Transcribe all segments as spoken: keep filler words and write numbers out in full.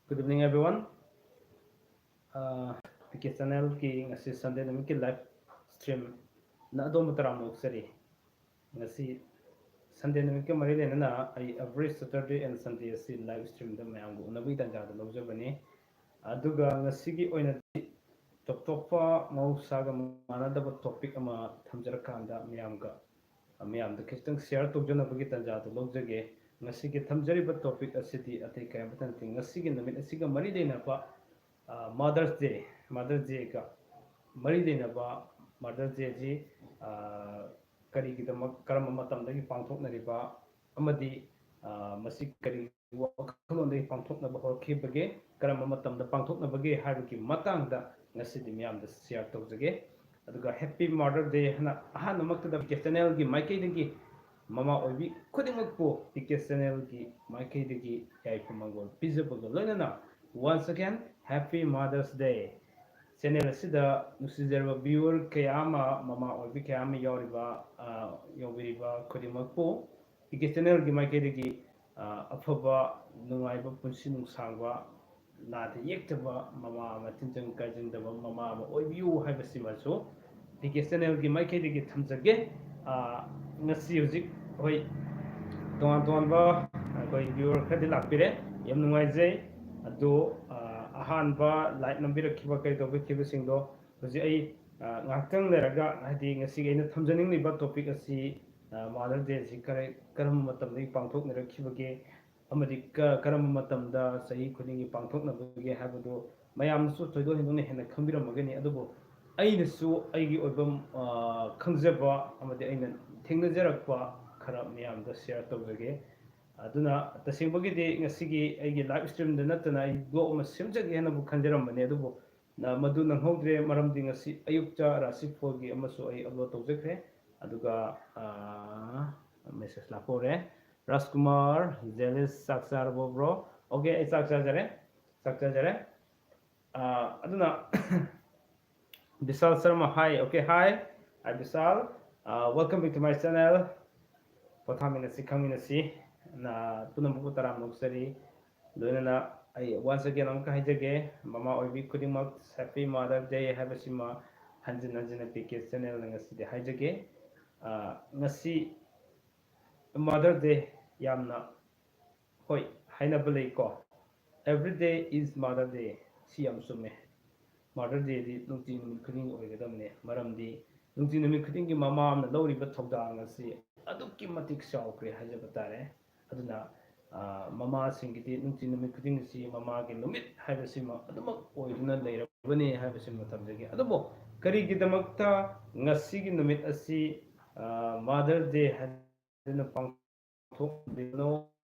Good evening, everyone. ꯑꯥ, P K ꯆꯦꯅꯦꯜꯒꯤ ꯉꯁꯤ ꯁꯟꯗꯦ ꯅꯨꯃꯤꯠꯀꯤ live ꯁ꯭ꯇ꯭ꯔꯤꯝꯅ ꯑꯗꯣꯝꯕꯨ ꯇꯔꯥꯝꯅ ꯑꯣꯛꯆꯔꯤ꯫ ꯉꯁꯤ ꯁꯟꯗꯦ ꯅꯨꯃꯤꯠꯀ ꯃꯔꯤ ꯂꯩꯅꯅ ꯑꯩ every Saturday and Sunday ꯑꯁꯤ ꯂꯥꯏꯚ ꯁ꯭ꯇ꯭ꯔꯤꯝꯗ ꯃꯌꯥꯝꯒ ꯎꯅꯕꯒꯤ ꯇꯥꯟꯖꯥꯗ ꯂꯧꯖꯕꯅꯤ꯫ ꯑꯗꯨꯒ ꯉꯁꯤꯒꯤ ꯑꯣꯏꯅꯗꯤ ꯇꯣꯞ ꯇꯣꯞꯄ ꯃꯍꯧꯁꯥꯒ ꯃꯥꯟꯅꯗꯕ ꯇꯣꯄꯤꯛ ꯑꯃ ꯊꯝꯖꯔꯀꯥꯟꯗ ꯃꯌꯥꯝꯒ, ꯃꯌꯥꯝꯗ ꯈꯤꯇꯪ ꯁꯤꯌꯥꯔ ꯇꯧꯖꯅꯕꯒꯤ ꯇꯥꯟꯖꯥꯗꯨ ꯂꯧꯖꯒꯦ꯫ ꯉꯁꯤꯒꯤ ꯊꯝꯖꯔꯤꯕ ꯇꯣꯄꯤꯛ ꯑꯁꯤꯗꯤ ꯑꯇꯩ ꯀꯌꯥ ꯑꯃꯠꯇ ꯅꯠꯇꯦ, ꯉꯁꯤꯒꯤ ꯅꯨꯃꯤꯠ ꯑꯁꯤꯒ ꯃꯔꯤ ꯂꯩꯅꯕ, ꯑ, Mother's Day, Mother's Dayꯒ ꯃꯔꯤ ꯂꯩꯅꯕ Mother's Dayꯁꯤ, ꯑ, ꯀꯔꯤꯒꯤꯗꯃꯛ, ꯀꯔꯝꯕ ꯃꯇꯝꯗꯒꯤ ꯄꯥꯡꯊꯣꯛꯅꯔꯤꯕ ꯑꯃꯗꯤ, ꯑ, ꯃꯁꯤ ꯀꯔꯤ ꯋꯥꯈꯜꯂꯣꯟꯗꯒꯤ ꯄꯥꯡꯊꯣꯛꯅꯕ ꯍꯧꯔꯛꯈꯤꯕꯒꯦ, ꯀꯔꯝꯕ ꯃꯇꯝꯗ ꯄꯥꯡꯊꯣꯛꯅꯕꯒꯦ ꯍꯥꯏꯕꯒꯤ ꯃꯇꯥꯡꯗ ꯉꯁꯤꯗꯤ ꯃꯤꯌꯥꯝꯗ ꯁꯤꯌꯥꯔ ꯇꯧꯖꯒꯦ꯫ ꯑꯗꯨꯒ Happy Mother Day ꯍꯥꯏꯅ ꯑꯍꯥꯟꯕꯃꯛꯇꯗ ꯄꯤ ꯀꯦ ꯆꯦꯅꯦꯜꯒꯤ ꯃꯥꯏꯀꯩꯗꯒꯤ ꯃꯃꯥ ꯑꯣꯏꯕꯤ ꯈꯨꯗꯤꯡꯃꯛꯄꯨ ꯄꯤ ꯀꯦ ꯆꯦꯅꯦꯜꯒꯤ ꯃꯥꯏꯀꯩꯗꯒꯤ ꯌꯥꯏꯐ ꯃꯪꯒꯣꯜ ꯄꯤꯖꯕꯒ ꯂꯣꯏꯅꯅ once again Happy Mother's Day꯫ Channel ꯑꯁꯤꯗ ꯅꯨꯡꯁꯤꯖꯔꯕ ꯚ꯭ꯌꯨꯋꯔ ꯀꯌꯥ ꯑꯃ, ꯃꯃꯥ ꯑꯣꯏꯕꯤ ꯀꯌꯥ ꯑꯃ ꯌꯥꯎꯔꯤꯕ, ꯑ, ꯌꯥꯎꯕꯤꯔꯤꯕ ꯈꯨꯗꯤꯡꯃꯛꯄꯨ ꯄꯤ ꯀꯦ ꯆꯦꯅꯦꯜꯒꯤ ꯃꯥꯏꯀꯩꯗꯒꯤ, ꯑ, ꯑꯐꯕ, ꯅꯨꯡꯉꯥꯏꯕ, ꯄꯨꯟꯁꯤ ꯅꯨꯡꯁꯥꯡꯕ, ꯅꯥꯗ ꯌꯦꯛꯇꯕ ꯃꯃꯥ ꯑꯃ, ꯇꯤꯟꯖꯪ ꯀꯥꯏꯖꯪꯗꯕ ꯃꯃꯥ ꯑꯃ ꯑꯣꯏꯕꯤꯌꯨ ꯍꯥꯏꯕꯁꯤꯃꯁꯨ ꯄꯤ ꯀꯦ ꯆꯦꯅꯦꯜꯒꯤ ꯃꯥꯏꯀꯩꯗꯒꯤ ꯊꯝꯖꯒꯦ꯫ ꯑ, ꯉꯁꯤ ꯍꯧꯖꯤꯛ, ꯍꯣꯏ, ꯇꯣꯉꯥꯟ ꯇꯣꯉꯥꯟꯕ ꯑꯩꯈꯣꯏ ꯚ꯭ꯌꯨꯋꯔ ꯈꯔꯗꯤ ꯂꯥꯛꯄꯤꯔꯦ, ꯌꯥꯝ ꯅꯨꯡꯉꯥꯏꯖꯩ꯫ ꯑꯗꯣ, ꯑ, ꯑꯍꯥꯟꯕ ꯂꯥꯏꯛ ꯅꯝꯕꯤꯔꯛꯈꯤꯕ, ꯀꯔꯤ ꯇꯧꯕꯤꯈꯤꯕꯁꯤꯡꯗꯣ ꯍꯧꯖꯤꯛ ꯑꯩ, ꯑ, ꯉꯥꯏꯍꯥꯛꯇꯪ ꯂꯩꯔꯒ, ꯍꯥꯏꯗꯤ ꯉꯁꯤꯒꯤ ꯑꯩꯅ ꯊꯝꯖꯅꯤꯡꯂꯤꯕ ꯇꯣꯄꯤꯛ ꯑꯁꯤ, ꯑ, Mother's Day ꯑꯁꯤ ꯀꯔ-, ꯀꯔꯝꯕ ꯃꯇꯝꯗꯒꯤ ꯄꯥꯡꯊꯣꯛꯅꯔꯛꯈꯤꯕꯒꯦ ꯑꯃꯗꯤ ꯀ-, ꯀꯔꯝꯕ ꯃꯇꯝꯗ ꯆꯍꯤ ꯈꯨꯗꯤꯡꯒꯤ ꯄꯥꯡꯊꯣꯛꯅꯕꯒꯦ ꯍꯥꯏꯕꯗꯨ ꯃꯌꯥꯝꯅꯁꯨ ꯊꯣꯏꯗꯣꯛ ꯍꯦꯟꯗꯣꯛꯅ ꯍꯦꯟꯅ ꯈꯪꯕꯤꯔꯝꯃꯒꯅꯤ꯫ ꯑꯗꯨꯕꯨ ꯑꯩꯅꯁꯨ ꯑꯩꯒꯤ ꯑꯣꯏꯕ, ꯑ, ꯈꯪꯖꯕ ꯑꯃꯗꯤ ꯑꯩꯅ ꯊꯦꯡꯅꯖꯔꯛꯄ ꯈꯔ ꯃꯌꯥꯝꯗ ꯁꯤꯌꯥꯔ ꯇꯧꯖꯒꯦ꯫ ꯑꯗꯨꯅ ꯇꯁꯦꯡꯕꯒꯤꯗꯤ ꯉꯁꯤꯒꯤ ꯑꯩꯒꯤ ꯂꯥꯏꯚ ꯁ꯭ꯇ꯭ꯔꯤꯝꯗ ꯅꯠꯇꯅ ꯑꯩ ꯕ꯭ꯂꯣꯒ ꯑꯃ ꯁꯦꯝꯖꯒꯦ ꯍꯥꯏꯅꯕꯨ ꯈꯟꯖꯔꯝꯕꯅꯦ, ꯑꯗꯨꯕꯨ ꯅ-, ꯃꯗꯨ ꯅꯪꯍꯧꯗ꯭ꯔꯦ, ꯃꯔꯝꯗꯤ ꯉꯁꯤ ꯑꯌꯨꯛꯇ ꯔꯥꯁꯤ ꯐꯣꯜꯒꯤ ꯑꯃꯁꯨ ꯑꯩ ꯑꯞꯂꯣꯗ ꯇꯧꯖꯈ꯭ꯔꯦ꯫ ꯑꯗꯨꯒ, ꯑ, ꯃꯦꯁꯦꯖ ꯂꯥꯛꯄ ꯍꯧꯔꯦ꯫ ꯔꯥꯖꯀꯨꯃꯥꯔ ꯖꯦꯂꯤꯁ, ꯆꯥꯛ ꯆꯥꯔꯕꯣ, ꯕ꯭ꯔꯣ? ꯑꯣꯀꯦ, ꯑꯩ ꯆꯥꯛ ꯆꯥꯖꯔꯦ, ꯆꯥꯛ ꯆꯥꯖꯔꯦ꯫ ꯑ, ꯑꯗꯨꯅ, ꯕꯤꯁꯥꯜ ꯁꯔꯃ, ꯍꯥꯏ, ꯑꯣꯀꯦ, ꯍꯥꯏ, ꯍꯥꯏ, ꯕꯤꯁꯥꯜ, ꯑ, welcome back to my channel꯫ ꯄꯣꯊꯥꯃꯤꯟꯅꯁꯤ, ꯈꯪꯃꯤꯟꯅꯁꯤ꯫ ꯅ-, ꯄꯨꯝꯅꯃꯛꯄꯨ ꯇꯔꯥꯝꯅ ꯑꯣꯛꯆꯔꯤ꯫ ꯂꯣꯏꯅꯅ ꯑꯩ once again ꯑꯃꯨꯛꯀ ꯍꯥꯏꯖꯒꯦ, ꯃꯃꯥ ꯑꯣꯏꯕꯤ ꯈꯨꯗꯤꯡꯃꯛ Happy Mother Day ꯍꯥꯏꯕꯁꯤꯃ ꯍꯟꯖꯤꯟ ꯍꯟꯖꯤꯟꯅ ꯄꯤ ꯀꯦ ꯆꯦꯅꯦꯜꯅ ꯉꯁꯤꯗꯤ ꯍꯥꯏꯖꯒꯦ꯫ ꯑ, ꯉꯁꯤ Mother Day ꯌꯥꯝꯅ, ꯍꯣꯏ, ꯍꯥꯏꯅꯕ ꯂꯩꯀꯣ, "Every day is Mother Day", ꯁꯤ ꯌꯥꯝ ꯆꯨꯝꯃꯦ꯫ Mother Dayꯗꯤ ꯅꯨꯡꯇꯤ ꯅꯨꯃꯤꯠ ꯈꯨꯗꯤꯡꯒꯤ ꯑꯣꯏꯒꯗꯕꯅꯤ, ꯃꯔꯝꯗꯤ ꯅꯨꯡꯇꯤ ꯅꯨꯃꯤꯠ ꯈꯨꯗꯤꯡꯒꯤ ꯃꯃꯥ ꯑꯃꯅ ꯂꯧꯔꯤꯕ ꯊꯧꯗꯥꯡ ꯑꯁꯤ ꯑꯗꯨꯛꯀꯤ ꯃꯇꯤꯛ ꯆꯥꯎꯈ꯭ꯔꯦ ꯍꯥꯏꯖꯕ ꯇꯥꯔꯦ꯫ ꯑꯗꯨꯅ, ꯑ, ꯃꯃꯥꯁꯤꯡꯒꯤꯗꯤ ꯅꯨꯡꯇꯤ ꯅꯨꯃꯤꯠ ꯈꯨꯗꯤꯡꯒꯤꯁꯤ ꯃꯃꯥꯒꯤ ꯅꯨꯃꯤꯠ ꯍꯥꯏꯕꯁꯤꯃ ꯑꯗꯨꯃꯛ ꯑꯣꯏꯗꯨꯅ ꯂꯩꯔꯕꯅꯤ ꯍꯥꯏꯕꯁꯤꯃ ꯊꯝꯖꯒꯦ꯫ ꯑꯗꯨꯕꯨ ꯀꯔꯤꯒꯤꯗꯃꯛꯇ ꯉꯁꯤꯒꯤ ꯅꯨꯃꯤꯠ ꯑꯁꯤ, ꯑ, Mother Day ꯍꯥꯏꯗꯨꯅ ꯄꯥꯡꯊꯣꯛꯂꯤꯕꯅꯣ,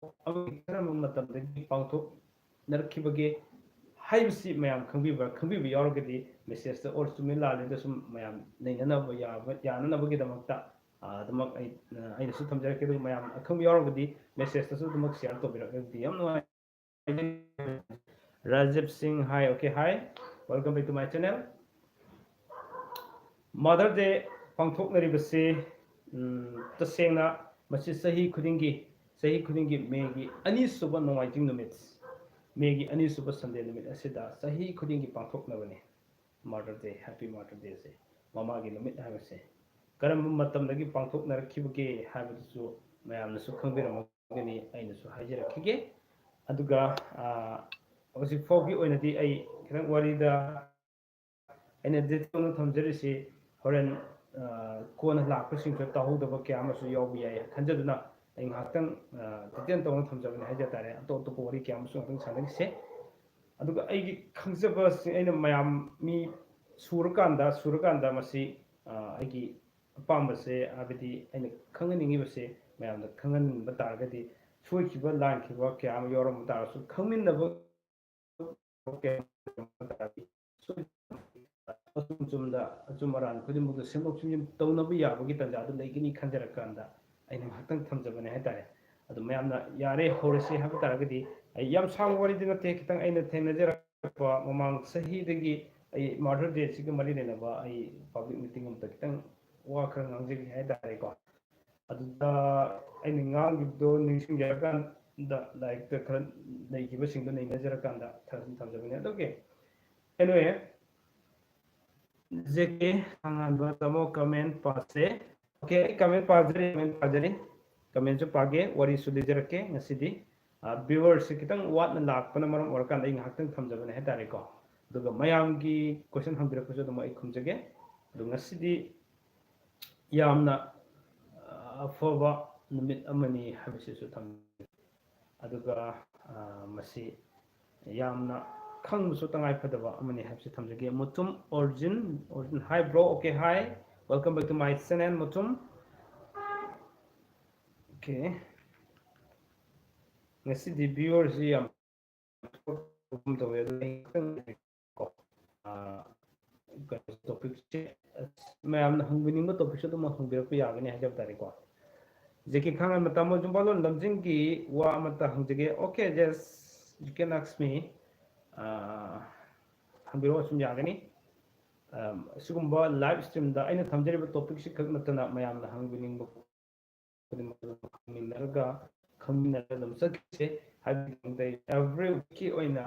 ꯑꯃꯗꯤ ꯀꯔꯝꯕ ꯃꯇꯝꯗꯒꯤ ꯄꯥꯡꯊꯣꯛꯅꯔꯛꯈꯤꯕꯒꯦ ꯍꯥꯏꯕꯁꯤ ꯃꯌꯥꯝ ꯈꯪꯕꯤꯕ꯭ꯔꯥ? ꯈꯪꯕꯤꯕ ꯌꯥꯎꯔꯒꯗꯤ messageꯇ or ꯆꯨꯝꯃꯤ ꯂꯥꯜꯂꯤꯗ ꯁꯨꯝ ꯃꯌꯥꯝ ꯅꯩꯅꯅꯕ ꯌꯥꯕ, ꯌꯥꯅꯅꯕꯒꯤꯗꯃꯛꯇ, ꯑ, ꯑꯗꯨꯃꯛ ꯑꯩ, ꯑ, ꯑꯩꯅꯁꯨ ꯊꯝꯖꯔꯛꯀꯦ꯫ ꯑꯗꯨꯒ ꯃꯌꯥꯝ ꯑꯈꯪꯕ ꯌꯥꯎꯔꯒꯗꯤ messageꯇꯁꯨ ꯑꯗꯨꯃꯛ share ꯇꯧꯕꯤꯔꯛꯂꯒꯗꯤ ꯌꯥꯝ ꯅꯨꯡꯉꯥꯏ꯫ ꯔꯥꯖꯤꯕ ꯁꯤꯡ, hi, okay, hi, welcome back to my channel꯫ Mother Day ꯄꯥꯡꯊꯣꯛꯅꯔꯤꯕꯁꯤ, ꯎꯝ, ꯇꯁꯦꯡꯅ ꯃꯁꯤ ꯆꯍꯤ ꯈꯨꯗꯤꯡꯒꯤ, ꯆꯍꯤ ꯈꯨꯗꯤꯡꯒꯤ ꯃꯦꯒꯤ ꯑꯅꯤꯁꯨꯕ ꯅꯣꯡꯃꯥꯏꯖꯤꯡ ꯅꯨꯃꯤꯠ, ꯃꯦꯒꯤ ꯑꯅꯤꯁꯨꯕ Sunday ꯅꯨꯃꯤꯠ ꯑꯁꯤꯗ ꯆꯍꯤ ꯈꯨꯗꯤꯡꯒꯤ ꯄꯥꯡꯊꯣꯛꯅꯕꯅꯤ꯫ Mother Day, Happy Mother Day ꯁꯦ, ꯃꯃꯥꯒꯤ ꯅꯨꯃꯤꯠ ꯍꯥꯏꯕꯁꯦ ꯀꯔꯝꯕ ꯃꯇꯝꯗꯒꯤ ꯄꯥꯡꯊꯣꯛꯅꯔꯛꯈꯤꯕꯒꯦ ꯍꯥꯏꯕꯗꯨꯁꯨ ꯃꯌꯥꯝꯅꯁꯨ ꯈꯪꯕꯤꯔꯝꯃꯒꯅꯤ, ꯑꯩꯅꯁꯨ ꯍꯥꯏꯖꯔꯛꯈꯤꯒꯦ꯫ ꯑꯗꯨꯒ, ꯑ, ꯍꯧꯖꯤꯛ ꯐꯥꯎꯒꯤ ꯑꯣꯏꯅꯗꯤ ꯑꯩ ꯈꯤꯇꯪ ꯋꯥꯔꯤꯗ ꯑꯩꯅ detail ꯑꯣꯏꯅ ꯊꯝꯖꯔꯤꯁꯤ ꯍꯣꯔꯦꯟ, ꯑ, ꯀꯣꯟꯅ ꯂꯥꯛꯄꯁꯤꯡꯁꯨ ꯇꯥꯍꯧꯗꯕ ꯀꯌꯥ ꯑꯃꯁꯨ ꯌꯥꯎꯕ ꯌꯥꯏ ꯈꯟꯖꯗꯨꯅ ꯑꯩ ꯉꯥꯏꯍꯥꯛꯇꯪ, ꯑ, detail ꯇꯧꯅ ꯊꯝꯖꯕꯅꯤ ꯍꯥꯏꯖ ꯇꯥꯔꯦ꯫ ꯑꯇꯣꯞ ꯑꯇꯣꯞꯄ ꯋꯥꯔꯤ ꯀꯌꯥ ꯑꯃꯁꯨ ꯉꯥꯏꯍꯥꯛꯇꯪ ꯁꯥꯟꯅꯈꯤꯁꯦ꯫ ꯑꯗꯨꯒ ꯑꯩꯒꯤ ꯈꯪꯖꯕꯁꯤꯡ ꯑꯩꯅ ꯃꯌꯥꯝ ꯃꯤ ꯁꯨꯔꯀꯥꯟꯗ, ꯁꯨꯔꯀꯥꯟꯗ ꯃꯁꯤ, ꯑ, ꯑꯩꯒꯤ ꯑꯄꯥꯝꯕꯁꯦ, ꯍꯥꯏꯕꯗꯤ ꯑꯩꯅ ꯈꯪꯍꯟꯅꯤꯡꯉꯤꯕꯁꯦ ꯃꯌꯥꯝꯗ ꯈꯪꯍꯟꯅꯤꯡꯕ ꯇꯥꯔꯒꯗꯤ, ꯁꯣꯏꯈꯤꯕ ꯂꯥꯟꯈꯤꯕ ꯀꯌꯥ ꯑꯃ ꯌꯥꯎꯔꯝꯕ ꯇꯥꯔꯁꯨ ꯈꯪꯃꯤꯟꯅꯕ ꯑꯆꯨꯝ ꯑꯆꯨꯝꯗ, ꯑꯆꯨꯝ ꯑꯔꯥꯟ ꯈꯨꯗꯤꯡꯃꯛꯇ ꯁꯦꯝꯗꯣꯛ ꯁꯦꯝꯖꯤꯟ ꯇꯧꯅꯕ ꯌꯥꯕꯒꯤ ꯇꯥꯟꯖꯥꯗꯨ ꯂꯩꯒꯅꯤ ꯈꯟꯖꯔꯀꯥꯟꯗ ꯑꯩꯅ ꯉꯥꯏꯍꯥꯛꯇꯪ ꯊꯝꯖꯕꯅꯦ ꯍꯥꯏꯇꯥꯔꯦ꯫ ꯑꯗꯨ ꯃꯌꯥꯝꯅ ꯌꯥꯔꯦ ꯍꯧꯔꯁꯤ ꯍꯥꯏꯕ ꯇꯥꯔꯒꯗꯤ, ꯑꯩ ꯌꯥꯝ ꯁꯥꯡꯕ ꯋꯥꯔꯤꯗꯤ ꯅꯠꯇꯦ, ꯈꯤꯇꯪ ꯑꯩꯅ ꯊꯦꯡꯅꯖꯔꯛꯄ ꯃꯃꯥꯡ ꯆꯍꯤꯗꯒꯤ ꯑꯩ Mother Day ꯁꯤꯒ ꯃꯔꯤ ꯂꯩꯅꯕ ꯑꯩ public meeting ꯑꯃꯗ ꯈꯤꯇꯪ ꯋꯥ ꯈꯔ ꯉꯥꯡꯖꯒꯦ ꯍꯥꯏꯇꯥꯔꯦꯀꯣ꯫ ꯑꯗꯨꯗ ꯑꯩꯅ ꯉꯥꯡꯈꯤꯕꯗꯣ ꯅꯤꯡꯁꯤꯡꯖꯔꯀꯥꯟ-, ꯗ ꯂꯥꯏꯔꯤꯛꯇ ꯈꯔ ꯂꯩꯈꯤꯕꯁꯤꯡꯗꯣ ꯅꯩꯅꯖꯔꯀꯥꯟꯗ ꯈꯔ ꯁꯨꯝ ꯊꯝꯖꯕꯅꯦ꯫ ꯑꯗꯨꯒꯤ anyway, ꯖꯦ ꯀꯦ ꯊꯥꯡꯉꯥꯟꯕ ꯇꯥꯃꯣ comment ꯄꯥꯁꯦ꯫ Okay, ꯑꯩ comment ꯄꯥꯖꯔꯤ, comment ꯄꯥꯖꯔꯤ, commentꯁꯨ ꯄꯥꯒꯦ, ꯋꯥꯔꯤꯁꯨ ꯂꯤꯖꯔꯛꯀꯦ꯫ ꯉꯁꯤꯗꯤ viewerꯁꯦ ꯈꯤꯇꯪ ꯋꯥꯠꯅ ꯂꯥꯛꯄꯅ ꯃꯔꯝ ꯑꯣꯏꯔꯀꯥꯟꯗ ꯑꯩ ꯉꯥꯏꯍꯥꯛꯇꯪ ꯊꯝꯖꯕꯅꯦ ꯍꯥꯏꯇꯥꯔꯦꯀꯣ꯫ ꯑꯗꯨꯒ ꯃꯌꯥꯝꯒꯤ question ꯍꯪꯕꯤꯔꯛꯄꯁꯨ ꯑꯗꯨꯝ ꯑꯩ ꯈꯨꯝꯖꯒꯦ꯫ ꯑꯗꯣ ꯉꯁꯤꯗꯤ ꯌꯥꯝꯅ ꯑꯐꯕ ꯅꯨꯃꯤꯠ ꯑꯃꯅꯤ ꯍꯥꯏꯕꯁꯤꯁꯨ ꯊꯝꯖꯒꯦ꯫ ꯑꯗꯨꯒ ꯃꯁꯤ ꯌꯥꯝꯅ ꯈꯪꯕꯁꯨ ꯇꯉꯥꯏ ꯐꯗꯕ ꯑꯃꯅꯤ ꯍꯥꯏꯕꯁꯤ ꯊꯝꯖꯒꯦ꯫ ꯃꯨꯇꯨꯝ origin, origin, hi bro, okay, hi, welcome back to my channel, ꯃꯨꯇꯨꯝ꯫ Okay, ꯉꯁꯤꯗꯤ viewerꯁꯤ ꯌꯥꯝ ꯇꯧꯋꯦ, ꯑꯗꯨ ꯑꯩ ꯈꯤꯇꯪ ꯀꯩꯅꯣ topicꯁꯦ, ꯃꯌꯥꯝꯅ ꯍꯪꯕꯤꯅꯤꯡꯕ topicꯁꯨ ꯑꯗꯨꯝ ꯍꯪꯕꯤꯔꯛꯄ ꯌꯥꯒꯅꯤ ꯍꯥꯏꯖꯕ ꯇꯥꯔꯦꯀꯣ꯫ ꯖꯦ ꯀꯦ ꯈꯥꯡꯉꯥꯟꯕ ꯇꯥꯃꯣ, ꯌꯨꯝꯕꯥꯂꯣꯟ ꯂꯝꯖꯤꯡꯒꯤ ꯋꯥ ꯑꯃꯇ ꯍꯪꯖꯒꯦ꯫ Okay, yes, you can ask me. ꯍꯪꯕꯤꯔꯛꯑꯣ, ꯁꯨꯝ ꯌꯥꯒꯅꯤ꯫ ꯑꯁꯤꯒꯨꯝꯕ live streamꯗ ꯑꯩꯅ ꯊꯝꯖꯔꯤꯕ topicꯁꯤ ꯈꯛ ꯅꯠꯇꯅ ꯃꯌꯥꯝꯅ ꯍꯪꯕꯤꯅꯤꯡꯕ ꯈꯨꯗꯤꯡꯃꯛ ꯑꯗꯨꯝ ꯈꯪꯃꯤꯟꯅꯔꯒ, ꯈꯪꯃꯤꯟꯅꯔꯒ ꯑꯗꯨꯝ ꯆꯠꯈꯤꯁꯦ ꯍꯥꯏꯕꯒꯤꯗꯃꯛꯇ ꯑꯩ every weekꯀꯤ ꯑꯣꯏꯅ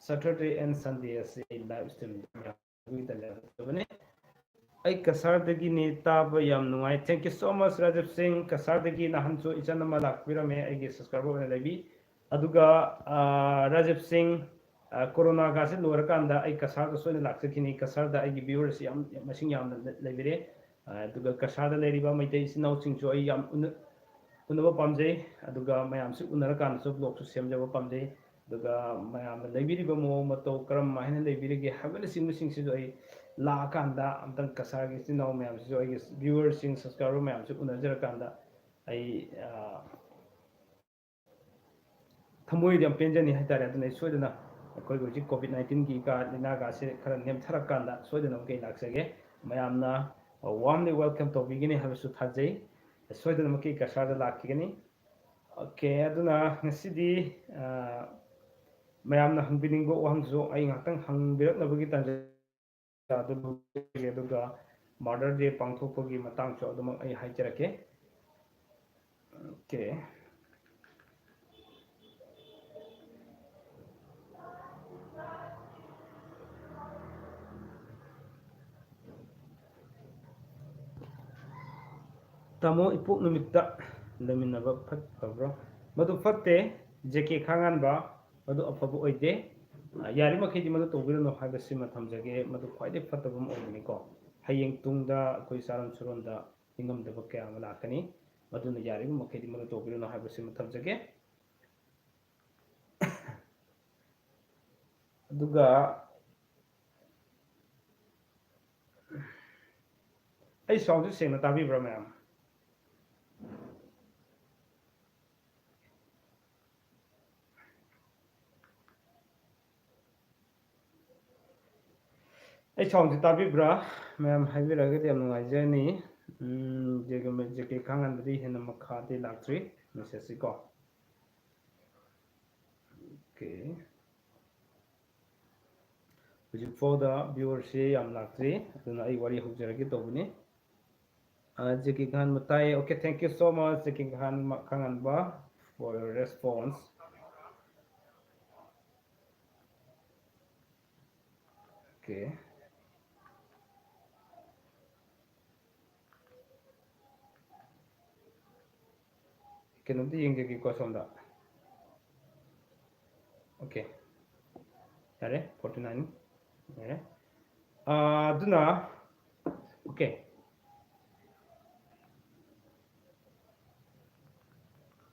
Saturday and Sunday ꯑꯁꯤ ꯑꯩ live streamꯗ ꯃꯌꯥꯝꯒꯤ ꯇꯥꯟꯖꯥ ꯇꯧꯖꯕꯅꯦ꯫ ꯑꯩ ꯀꯁꯥꯔꯗꯒꯤꯅꯤ, ꯇꯥꯕ ꯌꯥꯝ ꯅꯨꯡꯉꯥꯏ꯫ Thank you so much, Rajiv ꯁꯤꯡ꯫ ꯀꯁꯥꯔꯗꯒꯤ ꯅꯍꯥꯟꯁꯨ ꯏꯆꯟ ꯑꯃ ꯂꯥꯛꯄꯤꯔꯝꯃꯦ, ꯑꯩꯒꯤ subscriber ꯑꯣꯏꯅ ꯂꯩꯕꯤ꯫ ꯑꯗꯨꯒ ꯔꯥꯖꯤꯕ ꯁꯤꯡ, ꯀꯣꯔꯣꯅꯥꯒꯁꯦ ꯂꯣꯏꯔꯀꯥꯟꯗ ꯑꯩ ꯀꯁꯥꯔꯗ ꯁꯣꯏꯅ ꯂꯥꯛꯆꯈꯤꯅꯤ꯫ ꯀꯁꯥꯔꯗ ꯑꯩꯒꯤ viewerꯁꯤ ꯌꯥꯝ ꯃꯁꯤꯡ ꯌꯥꯝꯅ ꯂꯩꯕꯤꯔꯦ꯫ ꯑꯗꯨꯒ ꯀꯁꯥꯔꯗ ꯂꯩꯔꯤꯕ ꯃꯩꯇꯩ ꯏꯆꯤꯟ ꯏꯅꯥꯎꯁꯤꯡꯁꯨ ꯑꯩ ꯌꯥꯝ ꯎꯅ-, ꯎꯅꯕ ꯄꯥꯝꯖꯩ꯫ ꯑꯗꯨꯒ ꯃꯌꯥꯝꯁꯤ ꯎꯅꯔꯀꯥꯟꯗꯁꯨ vlogꯁꯨ ꯁꯦꯝꯖꯕ ꯄꯥꯝꯖꯩ꯫ ꯑꯗꯨꯒ ꯃꯌꯥꯝꯅ ꯂꯩꯕꯤꯔꯤꯕ ꯃꯑꯣꯡ ꯃꯇꯧ ꯀꯔꯝ ꯍꯥꯏꯅ ꯂꯩꯕꯤꯔꯤꯒꯦ ꯍꯥꯏꯕꯅꯆꯤꯡꯕꯁꯤꯡꯁꯤꯁꯨ ꯑꯩ ꯂꯥꯛꯑꯀꯥꯟꯗ ꯑꯝꯇꯪ ꯀꯁꯥꯔꯒꯤ ꯏꯆꯤꯟ ꯏꯅꯥꯎ ꯃꯌꯥꯝꯁꯤꯁꯨ, ꯑꯩꯒꯤ viewerꯁꯤꯡ, subscriber ꯃꯌꯥꯝꯁꯤ ꯎꯅꯖꯔꯀꯥꯟꯗ ꯑꯩ ꯊꯃꯣꯏꯗ ꯌꯥꯝ ꯄꯦꯟꯖꯅꯤ ꯍꯥꯏꯇꯥꯔꯦ꯫ ꯑꯗꯨꯅ ꯑꯩ ꯁꯣꯏꯗꯅ, ꯑꯩꯈꯣꯏꯒꯤ ꯍꯧꯖꯤꯛ COVID nineteenꯒꯤ ꯀ-, ꯂꯥꯏꯅꯥꯒꯁꯦ ꯈꯔ ꯅꯦꯝꯊꯔꯀꯥꯟꯗ ꯁꯣꯏꯗꯅ ꯑꯃꯨꯛ ꯑꯩ ꯂꯥꯛꯆꯒꯦ꯫ ꯃꯌꯥꯝꯅ warmly welcome ꯇꯧꯕꯤꯒꯅꯤ ꯍꯥꯏꯕꯁꯨ ꯊꯥꯖꯩ꯫ ꯁꯣꯏꯗꯅꯃꯛꯀꯤ ꯀꯁꯥꯔꯗ ꯂꯥꯛꯈꯤꯒꯅꯤ꯫ Okay, ꯑꯗꯨꯅ ꯉꯁꯤꯗꯤ ꯃꯌꯥꯝꯅ ꯍꯪꯕꯤꯅꯤꯡꯕ ꯋꯥꯍꯪꯁꯨ ꯑꯩ ꯉꯥꯛꯇꯪ ꯍꯪꯕꯤꯔꯛꯅꯕꯒꯤ ꯇꯥꯟꯖꯥ ꯑꯗꯨ ꯂꯧꯖꯒꯦ꯫ ꯑꯗꯨꯒ Mother Day ꯄꯥꯡꯊꯣꯛꯄꯒꯤ ꯃꯇꯥꯡꯁꯨ ꯑꯗꯨꯃꯛ ꯑꯩ ꯍꯥꯏꯖꯔꯛꯀꯦ꯫ Okay, ꯇꯥꯃꯣ, ꯏꯄꯣꯛ ꯅꯨꯃꯤꯠꯇ ꯂꯩꯃꯤꯟꯅꯕ ꯐꯠ ꯐꯕ꯭ꯔꯣ? ꯃꯗꯨ ꯐꯠꯇꯦ꯫ ꯖꯦ ꯀꯦ ꯈꯥꯉꯥꯟꯕ, ꯃꯗꯨ ꯑꯐꯕ ꯑꯣꯏꯗꯦ꯫ ꯑ, ꯌꯥꯔꯤꯕꯃꯈꯩꯗꯤ ꯃꯗꯨ ꯇꯧꯕꯤꯔꯨꯅꯨ ꯍꯥꯏꯕꯁꯤꯃ ꯊꯝꯖꯒꯦ꯫ ꯃꯗꯨ ꯈ꯭ꯋꯥꯏꯗꯒꯤ ꯐꯠꯇꯕ ꯑꯃ ꯑꯣꯏꯕꯅꯤꯀꯣ꯫ ꯍꯌꯦꯡ ꯇꯨꯡꯗ ꯑꯩꯈꯣꯏ ꯆꯥꯔꯣꯟ ꯁꯨꯔꯣꯟꯗ ꯅꯤꯡꯉꯝꯗꯕ ꯀꯌꯥ ꯑꯃ ꯂꯥꯛꯀꯅꯤ꯫ ꯃꯗꯨꯅ ꯌꯥꯔꯤꯕ ꯃꯈꯩꯗꯤ ꯃꯗꯨ ꯇꯧꯕꯤꯔꯨꯅꯨ ꯍꯥꯏꯕꯁꯤꯃ ꯊꯝꯖꯒꯦ꯫ ꯑꯗꯨꯒ ꯑꯩ ꯁꯥꯎꯟꯁꯦ ꯁꯦꯡꯅ ꯇꯥꯕꯤꯕ꯭ꯔꯥ, ꯃꯌꯥꯝ? ꯑꯩ ꯁꯥꯎꯟꯁꯦ ꯇꯥꯕꯤꯕ꯭ꯔꯥ? ꯃꯌꯥꯝ ꯍꯥꯏꯕꯤꯔꯒꯗꯤ ꯌꯥꯝ ꯅꯨꯡꯉꯥꯏꯖꯔꯅꯤ꯫ ꯎꯝ, ꯖꯦ ꯀꯦ, ꯖꯦ ꯀꯦ ꯈꯥꯉꯥꯟꯕꯗꯤ ꯍꯦꯟꯅ ꯃꯈꯥꯗꯤ ꯂꯥꯛꯇ꯭ꯔꯤ ꯃꯦꯁꯦꯖꯁꯤ ꯀꯣ꯫ ꯑꯣꯀꯦ꯫ ꯍꯧꯖꯤꯛ ꯐꯥꯎꯗ ꯚ꯭ꯌꯨꯋꯔꯁꯤ ꯌꯥꯝ ꯂꯥꯛꯇ꯭ꯔꯤ, ꯑꯗꯨꯅ ꯑꯩ ꯋꯥꯔꯤ ꯍꯧꯖꯔꯒꯦ ꯇꯧꯕꯅꯤ꯫ ꯑ, ꯖꯦ ꯀꯦ ꯈꯥꯉꯥꯟꯕ ꯇꯥꯏꯌꯦ꯫ Okay, thank you so much, J K ꯈꯥꯟ-, ꯈꯥꯉꯥꯟꯕ, for your response. Okay. ꯀꯩꯅꯣꯝꯇ ꯌꯦꯡꯖꯒꯦꯀꯣ ꯁꯣꯝꯗ꯫ Okay. ꯌꯥꯔꯦ, forty nine꯫ ꯌꯥꯔꯦ꯫ ꯑꯥ, ꯑꯗꯨꯅ, okay꯫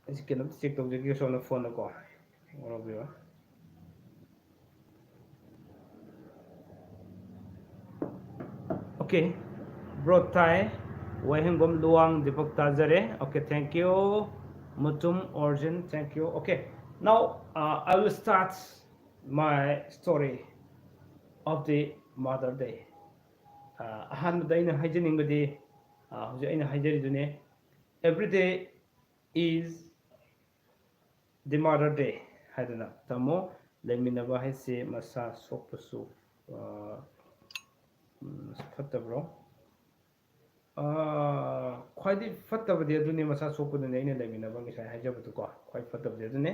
ꯑꯩꯁꯤ ꯀꯩꯅꯣꯝꯇ ꯆꯦꯛ ꯇꯧꯖꯒꯦ ꯁꯣꯝꯗ ꯐꯣꯟꯗꯀꯣ꯫ ꯋꯥꯔꯧꯕꯤꯔꯣꯏ꯫ Okay, bro, ꯇꯥꯏ꯫ ꯋꯥꯍꯦꯡꯕꯝ Luwang Deepak ꯇꯥꯖꯔꯦ꯫ Okay, thank you꯫ Mutum ꯑꯣꯔꯖꯤꯟ, thank you꯫ Okay, now, uh, I will start my story of the Mother Day. Uh, ꯑꯍꯥꯟꯕꯗ ꯑꯩꯅ ꯍꯥꯏꯖꯅꯤꯡꯕꯗꯤ, uh, ꯍꯧꯖꯤꯛ ꯑꯩꯅ ꯍꯥꯏꯖꯔꯤꯗꯨꯅꯦ, every day is the Mother Day ꯍꯥꯏꯗꯅ꯫ ꯇꯥꯃꯣ, ꯂꯩꯃꯤꯟꯅꯕ ꯍꯥꯏꯁꯦ ꯃꯁꯥ ꯁꯣꯛꯄꯁꯨ, ꯑ, ꯎꯝ, ꯐꯠꯇꯕ꯭ꯔꯣ? ꯑ, ꯈ꯭ꯋꯥꯏꯗꯒꯤ ꯐꯠꯇꯕꯗꯤ ꯑꯗꯨꯅꯦ, ꯃꯁꯥ ꯁꯣꯛꯄꯗꯨꯅꯦ ꯑꯩꯅ ꯂꯩꯃꯤꯟꯅꯕ ꯉꯁꯥꯏ ꯍꯥꯏꯖꯕꯗꯨꯀꯣ, ꯈ꯭ꯋꯥꯏ ꯐꯠꯇꯕꯗꯤ ꯑꯗꯨꯅꯦ꯫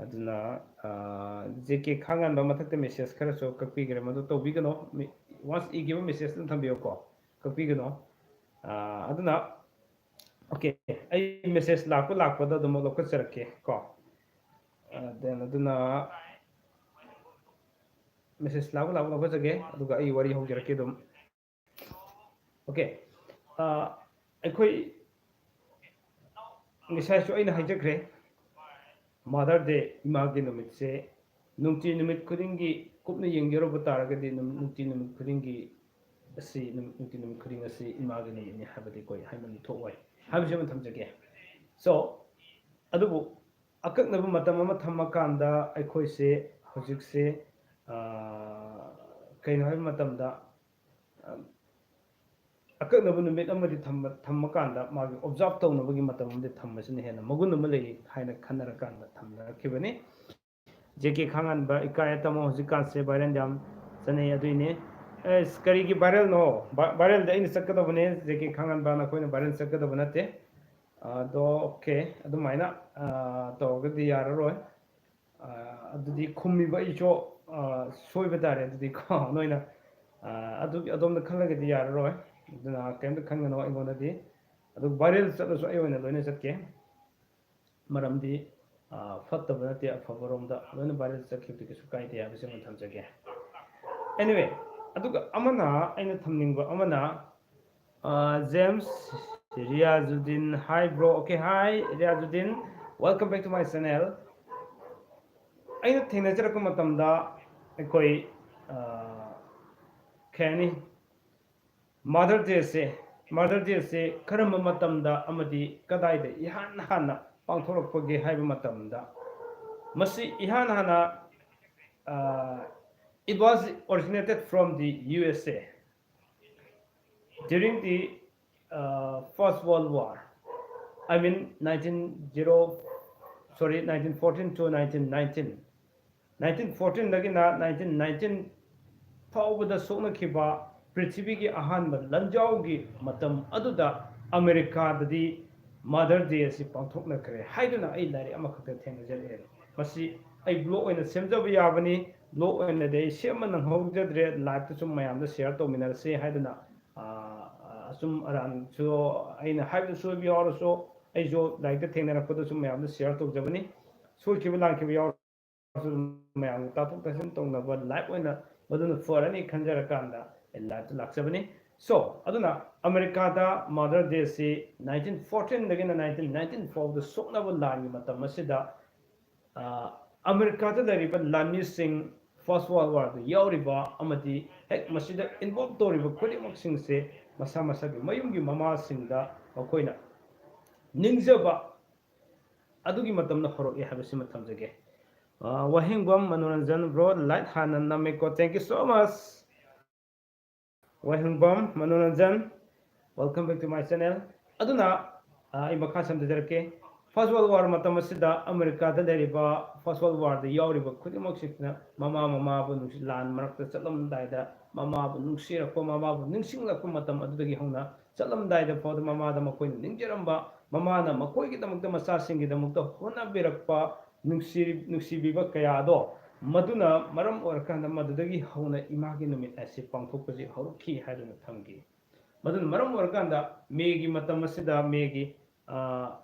ꯑꯗꯨꯅ, ꯑ, ꯖꯦ ꯀꯦ ꯈꯥꯉꯥꯟꯕ ꯃꯊꯛꯇ ꯃꯦꯁꯦꯖ ꯈꯔꯁꯨ ꯀꯛꯄꯤꯈ꯭ꯔꯦ, ꯃꯗꯨ ꯇꯧꯕꯤꯒꯅꯣ꯫ ꯃꯤ-, once ꯏꯈꯤꯕ ꯃꯦꯁꯦꯖꯇꯨ ꯊꯝꯕꯤꯌꯨꯀꯣ, ꯀꯛꯄꯤꯒꯅꯣ꯫ ꯑ, ꯑꯗꯨꯅ Okay, ꯑꯩ message ꯂꯥꯛꯄ ꯂꯥꯛꯄꯗ ꯑꯗꯨꯝ ꯂꯧꯈꯠꯆꯔꯛꯀꯦ ꯀꯣ. Then ꯑꯗꯨꯅ message ꯂꯥꯛꯄ ꯂꯥꯛꯄ ꯂꯧꯈꯠꯆꯒꯦ, ꯑꯗꯨꯒ ꯑꯩ ꯋꯥꯔꯤ ꯍꯧꯖꯔꯛꯀꯦ ꯑꯗꯨꯝ. Okay, ꯑꯩꯈꯣꯏ ꯉꯁꯥꯏꯁꯨ ꯑꯩꯅ ꯍꯥꯏꯖꯈ꯭ꯔꯦ, Mother Day, ꯏꯃꯥꯒꯤ ꯅꯨꯃꯤꯠꯁꯦ ꯅꯨꯡꯇꯤ ꯅꯨꯃꯤꯠ ꯈꯨꯗꯤꯡꯒꯤ ꯀꯨꯞꯅ ꯌꯦꯡꯖꯔꯨꯕ ꯇꯥꯔꯒꯗꯤ ꯅꯨꯡꯇꯤ ꯅꯨꯃꯤꯠ ꯈꯨꯗꯤꯡꯒꯤ ꯑꯁꯤ ꯅꯨꯡꯇꯤ ꯅꯨꯃꯤꯠ ꯈꯨꯗꯤꯡ ꯑꯁꯤ ꯏꯃꯥꯒꯤ ꯅꯨꯃꯤꯠꯅꯤ ꯍꯥꯏꯕꯗꯤ ꯑꯩꯈꯣꯏ ꯍꯥꯏꯃꯟꯕ ꯊꯣꯛꯑꯣꯏ ꯍꯥꯏꯕꯁꯤ ꯑꯃ ꯊꯝꯖꯒꯦ. So, ꯑꯗꯨꯕꯨ ꯑꯀꯛꯅꯕ ꯃꯇꯝ ꯑꯃ ꯊꯝꯃꯀꯥꯟꯗ ꯑꯩꯈꯣꯏꯁꯦ ꯍꯧꯖꯤꯛꯁꯦ ꯀꯩꯅꯣ ꯍꯥꯏꯕ ꯃꯇꯝꯗ, ꯑꯀꯛꯅꯕ ꯅꯨꯃꯤꯠ ꯑꯃꯗꯤ ꯊꯝꯃꯀꯥꯟꯗ ꯃꯥꯒꯤ observe ꯇꯧꯅꯕꯒꯤ ꯃꯇꯝ ꯑꯃꯗꯤ ꯊꯝꯕꯁꯤꯅ ꯍꯦꯟꯅ ꯃꯒꯨꯟ ꯑꯃ ꯂꯩ ꯍꯥꯏꯅ ꯈꯟꯅꯔꯀꯥꯟꯗ ꯊꯝꯅꯔꯛꯈꯤꯕꯅꯤ. J K ꯈꯥꯡꯉꯥꯟꯕ, ꯏꯀꯥꯏ ꯇꯥꯃꯣ, ꯍꯧꯖꯤꯛꯀꯥꯟꯁꯦ viral ꯌꯥꯝ ꯆꯠꯅꯩ, ꯑꯗꯨꯏꯅꯦ. ꯑꯦꯁ, ꯀꯔꯤꯒꯤ viralꯅꯣ? Viralꯗ ꯑꯩꯅ ꯆꯠꯀꯗꯕꯅꯦ, J K ꯈꯥꯡꯉꯥꯟꯕ, ꯅꯈꯣꯏꯅ viral ꯆꯠꯀꯗꯕ ꯅꯠꯇꯦ. ꯑꯗꯣ okay, ꯑꯗꯨꯃꯥꯏꯅ ꯇꯧꯔꯒꯗꯤ ꯌꯥꯔꯔꯣꯏ. ꯑꯗꯨꯗꯤ ꯈꯨꯝꯃꯤꯕ ꯑꯩꯁꯨ ꯁꯣꯏꯕ ꯇꯥꯔꯦ ꯑꯗꯨꯗꯤ ꯀꯣ. ꯅꯣꯏꯅ ꯑꯗꯨꯒꯤ ꯑꯗꯣꯝꯗ ꯈꯜꯂꯒꯗꯤ ꯌꯥꯔꯔꯣꯏ. ꯑꯗꯨꯅ ꯀꯔꯤꯝꯇ ꯈꯟꯒꯅꯣ ꯑꯩꯉꯣꯟꯗꯗꯤ. ꯑꯗꯨ viral ꯆꯠꯂꯁꯨ ꯑꯩ ꯑꯣꯏꯅ ꯂꯣꯏꯅ ꯆꯠꯀꯦ. ꯃꯔꯝꯗꯤ ꯐꯠꯇꯕ ꯅꯠꯇꯦ, ꯑꯐꯕꯔꯣꯝꯗ ꯂꯣꯏꯅ viral ꯆꯠꯈꯤꯕꯗꯤ ꯀꯩꯁꯨ ꯀꯥꯏꯗꯦ ꯍꯥꯏꯕꯁꯤ ꯑꯃ ꯊꯝꯖꯒꯦ. Anyway, ꯑꯗꯨꯒ ꯑꯃꯅ, ꯑꯩꯅ ꯊꯝꯅꯤꯡꯕ ꯑꯃꯅ, James Riazuddin, hi bro. Okay, hi Riazuddin, welcome back to my channel. ꯑꯩꯅ ꯊꯦꯡꯅꯖꯔꯛꯄ ꯃꯇꯝꯗ ꯑꯩꯈꯣꯏ ꯀꯩ ꯍꯥꯏꯅꯤ, Mother Dayꯁꯦ, Mother Dayꯁꯦ ꯀꯔꯝꯕ ꯃꯇꯝꯗ ꯑꯃꯗꯤ ꯀꯗꯥꯏꯗ ꯏꯍꯥꯟ ꯍꯥꯟꯅ ꯄꯥꯡꯊꯣꯔꯛꯄꯒꯦ ꯍꯥꯏꯕ ꯃꯇꯝꯗ, ꯃꯁꯤ ꯏꯍꯥꯟ ꯍꯥꯟꯅ, it was originated from the U S A during the First World War. I mean, nineteen zero, sorry, nineteen fourteen to nineteen nineteen. Nineteen fourteenꯗꯒꯤꯅ nineteen nineteen ꯐꯥꯎꯕꯗ ꯁꯣꯛꯅꯈꯤꯕ ꯄ꯭ꯔꯤꯊꯤꯕꯤꯒꯤ ꯑꯍꯥꯟꯕ ꯂꯥꯟꯖꯥꯎꯒꯤ ꯃꯇꯝ ꯑꯗꯨꯗ ꯑꯃꯦꯔꯤꯀꯥꯗꯗꯤ Mother Day ꯑꯁꯤ ꯄꯥꯡꯊꯣꯛꯅꯈ꯭ꯔꯦ ꯍꯥꯏꯗꯨꯅ ꯑꯩ ꯂꯥꯏꯔꯤꯛ ꯑꯃꯈꯛꯇ ꯊꯦꯡꯅꯖꯔꯛꯑꯦ꯫ ꯃꯁꯤ ꯑꯩ blog ꯑꯣꯏꯅ ꯁꯦꯝꯖꯕ ꯌꯥꯕꯅꯤ, blog ꯑꯣꯏꯅꯗꯤ ꯑꯩ ꯁꯦꯝꯕ ꯅꯪꯍꯧꯖꯗ꯭ꯔꯦ, liveꯇ ꯁꯨꯝ ꯃꯌꯥꯝꯗ share ꯇꯧꯃꯤꯟꯅꯔꯁꯦ ꯍꯥꯏꯗꯨꯅ, ꯑ, ꯑ, ꯑꯆꯨꯝ ꯑꯔꯥꯟꯁꯨ ꯑꯩꯅ ꯍꯥꯏꯕꯗ ꯁꯣꯏꯕ ꯌꯥꯎꯔꯁꯨ, ꯑꯩꯁꯨ ꯂꯥꯏꯔꯤꯛꯇ ꯊꯦꯡꯅꯔꯛꯄꯗꯁꯨ ꯃꯌꯥꯝꯗ ꯁꯤꯌꯥꯔ ꯇꯧꯖꯕꯅꯤ꯫ ꯁꯣꯏꯈꯤꯕ ꯂꯥꯟꯈꯤꯕ ꯌꯥꯎꯔꯁꯨ ꯃꯌꯥꯝꯒ ꯇꯥꯊꯣꯛ ꯇꯥꯁꯤꯟ ꯇꯧꯅꯕ ꯂꯥꯏꯐ ꯑꯣꯏꯅ ꯃꯗꯨꯅ ꯐꯔꯅꯤ ꯈꯟꯖꯔꯀꯥꯟꯗ ꯑꯩ ꯂꯥꯏꯐꯇ ꯂꯥꯛꯆꯕꯅꯤ꯫ ꯁꯣ ꯑꯗꯨꯅ ꯑꯃꯦꯔꯤꯀꯥꯗ ꯃꯥꯗꯔ ꯗꯦꯁꯤ ꯅꯥꯏꯟꯇꯤꯟ ꯐꯣꯔꯇꯤꯟꯗꯒꯤꯅ ꯅꯥꯏꯟꯇꯤꯟ ꯅꯥꯏꯟꯇꯤꯟ ꯐꯥꯎꯕꯗ ꯁꯣꯛꯅꯕ ꯂꯥꯟꯒꯤ ꯃꯇꯝ ꯑꯁꯤꯗ ꯑꯃꯦꯔꯤꯀꯥꯗ ꯂꯩꯔꯤꯕ ꯂꯥꯟꯃꯤꯁꯤꯡ, ꯐꯥꯔꯁ ꯋꯥꯔꯜ ꯋꯥꯔꯗ ꯌꯥꯎꯔꯤꯕ ꯑꯃꯗꯤ ꯍꯦꯛ ꯃꯁꯤꯗ ꯏꯟꯚꯣꯜꯕ ꯇꯧꯔꯤꯕ ꯈꯨꯗꯤꯡꯃꯛꯁꯤꯡꯁꯦ ꯃꯁꯥ ꯃꯁꯥꯒꯤ ꯃꯌꯨꯝꯒꯤ ꯃꯃꯥꯁꯤꯡꯗ ꯃꯈꯣꯏꯅ ꯅꯤꯡꯖꯕ ꯑꯗꯨꯒꯤ ꯃꯇꯝꯗ ꯍꯧꯔꯛꯏ ꯍꯥꯏꯕꯁꯤꯃ ꯊꯝꯖꯒꯦ꯫ ꯋꯥꯍꯦꯡꯕꯝ ꯃꯅꯣꯔꯟꯖꯟ, ꯕ꯭ꯔꯣ, ꯂꯥꯏꯛ ꯍꯥꯟꯅ ꯅꯝꯃꯦꯀꯣ, thank you so much꯫ Wahengbam Manoranjan, welcome back to my channel꯫ ꯑꯗꯨꯅ ꯑꯩ ꯃꯈꯥ ꯁꯝꯊꯖꯔꯛꯀꯦ꯫ ꯐꯥꯔꯁ ꯋꯥꯔꯜ ꯋꯥꯔ ꯃꯇꯝ ꯑꯁꯤꯗ ꯑꯃꯦꯔꯤꯀꯥꯗ ꯂꯩꯔꯤꯕ ꯐꯥꯔꯁ ꯋꯥꯔꯜ ꯋꯥꯔꯗ ꯌꯥꯎꯔꯤꯕ ꯈꯨꯗꯤꯡꯃꯛꯁꯤꯡꯁꯤꯅ ꯃꯃꯥ ꯃꯃꯥꯕꯨ ꯅꯨꯡꯁꯤ, ꯂꯥꯟ ꯃꯔꯛꯇ ꯆꯠꯂꯝꯗꯥꯏꯗ ꯃꯃꯥꯕꯨ ꯅꯨꯡꯁꯤꯔꯛꯄ, ꯃꯃꯥꯕꯨ ꯅꯤꯡꯁꯤꯡꯂꯛꯄ ꯃꯇꯝ ꯑꯗꯨꯗꯒꯤ ꯍꯧꯅ ꯆꯠꯂꯝꯗꯥꯏꯗ ꯐꯥꯎꯗ ꯃꯃꯥꯗ ꯃꯈꯣꯏꯅ ꯅꯤꯡꯖꯔꯝꯕ, ꯃꯃꯥꯅ ꯃꯈꯣꯏꯒꯤꯗꯃꯛꯇ, ꯃꯆꯥꯁꯤꯡꯒꯤꯗꯃꯛꯇ ꯍꯣꯠꯅꯕꯤꯔꯛꯄ ꯅꯨꯡꯁꯤ-, ꯅꯨꯡꯁꯤꯕꯤꯕ ꯀꯌꯥꯗꯣ, ꯃꯗꯨꯅ ꯃꯔꯝ ꯑꯣꯏꯔꯀꯥꯟꯗ ꯃꯗꯨꯗꯒꯤ ꯍꯧꯅ ꯏꯃꯥꯒꯤ ꯅꯨꯃꯤꯠ ꯑꯁꯤ ꯄꯥꯡꯊꯣꯛꯄꯁꯤ ꯍꯧꯔꯛꯈꯤ ꯍꯥꯏꯗꯨꯅ ꯊꯝꯈꯤ꯫ ꯃꯗꯨꯅ ꯃꯔꯝ ꯑꯣꯏꯔꯀꯥꯟꯗ ꯃꯦꯒꯤ ꯃꯇꯝ ꯑꯁꯤꯗ, ꯃꯦꯒꯤ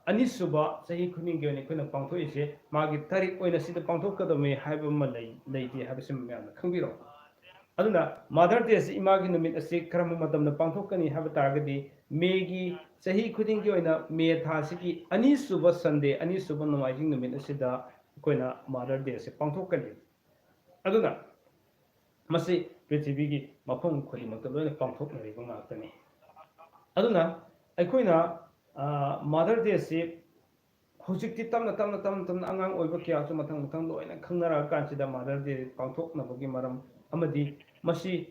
ꯑꯅꯤꯁꯨꯕ, ꯆꯍꯤ ꯈꯨꯗꯤꯡꯒꯤ ꯑꯣꯏꯅ ꯑꯩꯈꯣꯏꯅ ꯄꯥꯡꯊꯣꯛꯏꯁꯦ ꯃꯥꯒꯤ ꯇꯥꯔꯤꯛ ꯑꯣꯏꯅ ꯁꯤꯗ ꯄꯥꯡꯊꯣꯛꯀꯗꯕꯅꯤ ꯍꯥꯏꯕ ꯑꯃ ꯂꯩ, ꯂꯩꯇꯦ ꯍꯥꯏꯕꯁꯤ ꯃꯌꯥꯝꯅ ꯈꯪꯕꯤꯔꯣ꯫ ꯑꯗꯨꯅ ꯃꯥꯗꯔ ꯗꯦ ꯑꯁꯤ, ꯏꯃꯥꯒꯤ ꯅꯨꯃꯤꯠ ꯑꯁꯤ ꯀꯔꯝꯕ ꯃꯇꯝꯗ ꯄꯥꯡꯊꯣꯛꯀꯅꯤ ꯍꯥꯏꯕ ꯇꯥꯔꯒꯗꯤ, ꯃꯦꯒꯤ, ꯆꯍꯤ ꯈꯨꯗꯤꯡꯒꯤ ꯑꯣꯏꯅ ꯃꯦ ꯊꯥꯁꯤꯒꯤ ꯑꯅꯤꯁꯨꯕ ꯁꯟꯗꯦ, ꯑꯅꯤꯁꯨꯕ ꯅꯣꯡꯃꯥꯏꯖꯤꯡ ꯅꯨꯃꯤꯠ ꯑꯁꯤꯗ ꯑꯩꯈꯣꯏꯅ ꯃꯥꯗꯔ ꯗꯦ ꯑꯁꯤ ꯄꯥꯡꯊꯣꯛꯀꯅꯤ꯫ ꯑꯗꯨꯅ ꯃꯁꯤ ꯄ꯭ꯔꯤꯊꯤꯕꯤꯒꯤ ꯃꯐꯝ ꯈꯨꯗꯤꯡꯃꯛꯇ ꯂꯣꯏꯅ ꯄꯥꯡꯊꯣꯛꯅꯔꯤꯕ ꯉꯥꯛꯇꯅꯤ꯫ ꯑꯗꯨꯅ ꯑꯩꯈꯣꯏꯅ ꯃꯥꯗꯔ ꯗꯦ ꯑꯁꯤ ꯍꯧꯖꯤꯛꯇꯤ ꯇꯞꯅ ꯇꯞꯅ, ꯇꯞꯅ ꯇꯞꯅ ꯑꯉꯥꯡ ꯑꯣꯏꯕ ꯀꯌꯥꯁꯨ ꯃꯊꯪ ꯃꯊꯪ ꯂꯣꯏꯅ ꯈꯪꯅꯔꯛꯑꯀꯥꯟꯁꯤꯗ ꯃꯥꯗꯔ ꯗꯦ ꯄꯥꯡꯊꯣꯛꯅꯕꯒꯤ ꯃꯔꯝ ꯑꯃꯗꯤ ꯃꯁꯤ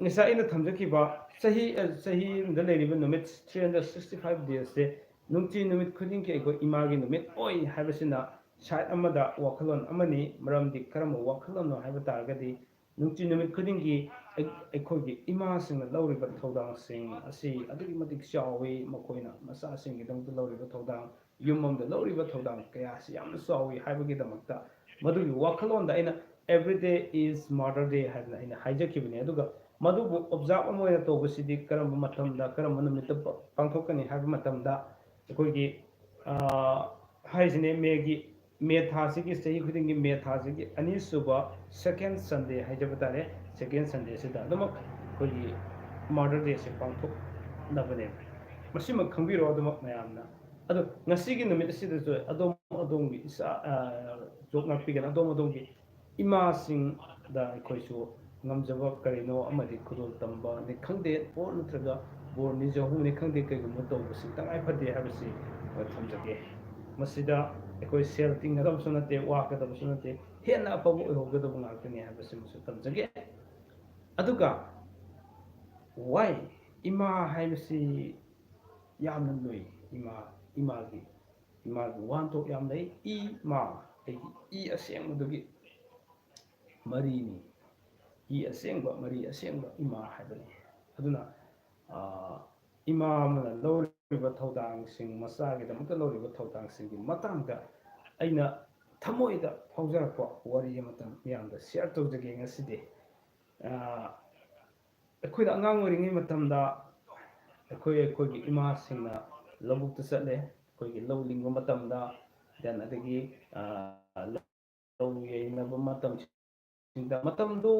ꯉꯁꯥꯏ ꯑꯩꯅ ꯊꯝꯖꯈꯤꯕ ꯆꯍꯤ, ꯆꯍꯤ ꯑꯃꯗ ꯂꯩꯔꯤꯕ ꯅꯨꯃꯤꯠ three hundred sixty five days ꯁꯦ ꯅꯨꯡꯇꯤ ꯅꯨꯃꯤꯠ ꯈꯨꯗꯤꯡꯒꯤ ꯑꯩꯈꯣꯏ ꯏꯃꯥꯒꯤ ꯅꯨꯃꯤꯠ ꯑꯣꯏ ꯍꯥꯏꯕꯁꯤꯅ side ꯑꯃꯗ ꯋꯥꯈꯜꯂꯣꯟ ꯑꯃꯅꯤ꯫ ꯃꯔꯝꯗꯤ ꯀꯔꯝꯕ ꯋꯥꯈꯜꯂꯣꯟꯅꯣ ꯍꯥꯏꯕ ꯇꯥꯔꯒꯗꯤ, ꯅꯨꯡꯇꯤ ꯅꯨꯃꯤꯠ ꯈꯨꯗꯤꯡꯒꯤ ꯑꯩ-, ꯑꯩꯈꯣꯏꯒꯤ ꯏꯃꯥꯁꯤꯡꯅ ꯂꯧꯔꯤꯕ ꯊꯧꯗꯥꯡꯁꯤꯡ ꯑꯁꯤ ꯑꯗꯨꯛꯀꯤ ꯃꯇꯤꯛ ꯆꯥꯎꯏ꯫ ꯃꯈꯣꯏꯅ ꯃꯆꯥꯁꯤꯡꯒꯤꯗꯃꯛꯇ ꯂꯧꯔꯤꯕ ꯊꯧꯗꯥꯡ, ꯌꯨꯝ ꯑꯃꯗ ꯂꯧꯔꯤꯕ ꯊꯧꯗꯥꯡ ꯀꯌꯥ ꯑꯁꯤ ꯌꯥꯝꯅ ꯆꯥꯎꯏ ꯍꯥꯏꯕꯒꯤꯗꯃꯛꯇ ꯃꯗꯨꯒꯤ ꯋꯥꯈꯜꯂꯣꯟꯗ ꯑꯩꯅ "Every day is Mother Day" ꯍꯥꯏꯗꯅ ꯑꯩꯅ ꯍꯥꯏꯖꯈꯤꯕꯅꯤ꯫ ꯑꯗꯨꯒ ꯃꯗꯨꯕꯨ ꯑꯣꯕꯖꯥꯔꯕ ꯑꯃ ꯑꯣꯏꯅ ꯇꯧꯕꯁꯤꯗꯤ ꯀꯔꯝꯕ ꯃꯇꯝꯗ, ꯀꯔꯝꯕ ꯅꯨꯃꯤꯠꯇ ꯄ-, ꯄꯥꯡꯊꯣꯛꯀꯅꯤ ꯍꯥꯏꯕ ꯃꯇꯝꯗ, ꯑꯩꯈꯣꯏꯒꯤ, ꯑ, ꯍꯥꯏꯁꯤꯅꯦ, ꯃꯦꯒꯤ, ꯃꯦ ꯊꯥꯁꯤꯒꯤ, ꯆꯍꯤ ꯈꯨꯗꯤꯡꯒꯤ ꯃꯦ ꯊꯥꯁꯤꯒꯤ ꯑꯅꯤꯁꯨꯕ second Sunday ꯍꯥꯏꯖꯕ ꯇꯥꯔꯦ, second Sunday ꯁꯤꯗ ꯑꯗꯨꯃꯛ ꯑꯩꯈꯣꯏꯒꯤ Mother Day ꯁꯦ ꯄꯥꯡꯊꯣꯛꯅꯕꯅꯦꯕ꯫ ꯃꯁꯤꯃꯛ ꯈꯪꯕꯤꯔꯣ ꯑꯗꯨꯃꯛ ꯃꯌꯥꯝꯅ꯫ ꯑꯗꯣ ꯉꯁꯤꯒꯤ ꯅꯨꯃꯤꯠ ꯑꯁꯤꯗꯁꯨ ꯑꯗꯣꯝ ꯑꯗꯣꯝꯒꯤ ꯏꯆꯥ, ꯑ, ꯆꯣꯛ ꯉꯥꯛꯄꯤꯒꯅ ꯑꯗꯣꯝ ꯑꯗꯣꯝꯒꯤ ꯏꯃꯥꯁꯤꯡꯗ ꯑꯩꯈꯣꯏꯁꯨ ꯉꯝꯖꯕ ꯀꯔꯤꯅꯣ ꯑꯃꯗꯤ ꯈꯨꯗꯣꯜ ꯇꯝꯕꯅꯤ ꯈꯪꯗꯦ, ꯄꯣꯠ ꯅꯠꯇ꯭ꯔꯒ ꯕꯣꯔ ꯅꯤꯖꯍꯧꯕꯅꯤ ꯈꯪꯗꯦ, ꯀꯩꯒꯨꯝꯕ ꯇꯧꯕꯁꯤ ꯇꯉꯥꯏ ꯐꯗꯦ ꯍꯥꯏꯕꯁꯤ ꯊꯝꯖꯒꯦ꯫ ꯃꯁꯤꯗ ꯑꯩꯈꯣꯏ ꯁꯦꯜ ꯇꯤꯡꯒꯗꯕꯁꯨ ꯅꯠꯇꯦ, ꯋꯥꯒꯗꯕꯁꯨ ꯅꯠꯇꯦ, ꯍꯦꯟꯅ ꯑꯐꯕ ꯑꯣꯏꯍꯧꯒꯗꯕ ꯉꯥꯛꯇꯅꯤ ꯍꯥꯏꯕꯁꯤꯃꯁꯨ ꯊꯝꯖꯒꯦ꯫ ꯑꯗꯨꯒ why ꯏꯃꯥ ꯍꯥꯏꯕꯁꯤ ꯌꯥꯝꯅ ꯂꯨꯏ꯫ ꯏꯃꯥ, ꯏꯃꯥꯒꯤ, ꯏꯃꯥꯒꯤ ꯋꯥꯍꯟꯊꯣꯛ ꯌꯥꯝ ꯂꯩ꯫ ꯏ ꯃꯥ, ꯑꯩꯒꯤ ꯏ ꯑꯁꯦꯡꯕꯗꯨꯒꯤ ꯃꯔꯤꯅꯤ꯫ ꯏ ꯑꯁꯦꯡꯕ, ꯃꯔꯤ ꯑꯁꯦꯡꯕ ꯏꯃꯥ ꯍꯥꯏꯕꯅꯤ꯫ ꯑꯗꯨꯅ, ꯑ, ꯏꯃꯥ ꯑꯃꯅ ꯂꯧꯔꯤꯕ ꯊꯧꯗꯥꯡꯁꯤꯡ, ꯃꯆꯥꯒꯤꯗꯃꯛꯇ ꯂꯧꯔꯤꯕ ꯊꯧꯗꯥꯡꯁꯤꯡꯒꯤ ꯃꯇꯥꯡꯗ ꯑꯩꯅ ꯊꯃꯣꯏꯗ ꯐꯥꯎꯖꯔꯛꯄ ꯋꯥꯔꯤ ꯑꯃꯇꯪ ꯃꯤꯌꯥꯝꯗ share ꯇꯧꯖꯒꯦ ꯉꯁꯤꯗꯤ꯫ ꯑ, ꯑꯩꯈꯣꯏꯅ ꯑꯉꯥꯡ ꯑꯣꯏꯔꯤꯉꯩ ꯃꯇꯝꯗ ꯑꯩꯈꯣꯏ, ꯑꯩꯈꯣꯏꯒꯤ ꯏꯃꯥꯁꯤꯡꯅ ꯂꯧꯕꯨꯛꯇ ꯆꯠꯂꯦ, ꯑꯩꯈꯣꯏꯒꯤ ꯂꯧ ꯂꯤꯡꯕ ꯃꯇꯝꯗ, then ꯑꯗꯒꯤ, ꯑ, ꯂꯧ ꯌꯩꯅꯕ ꯃꯇꯝꯁꯤꯡꯗ, ꯃꯇꯝꯗꯨ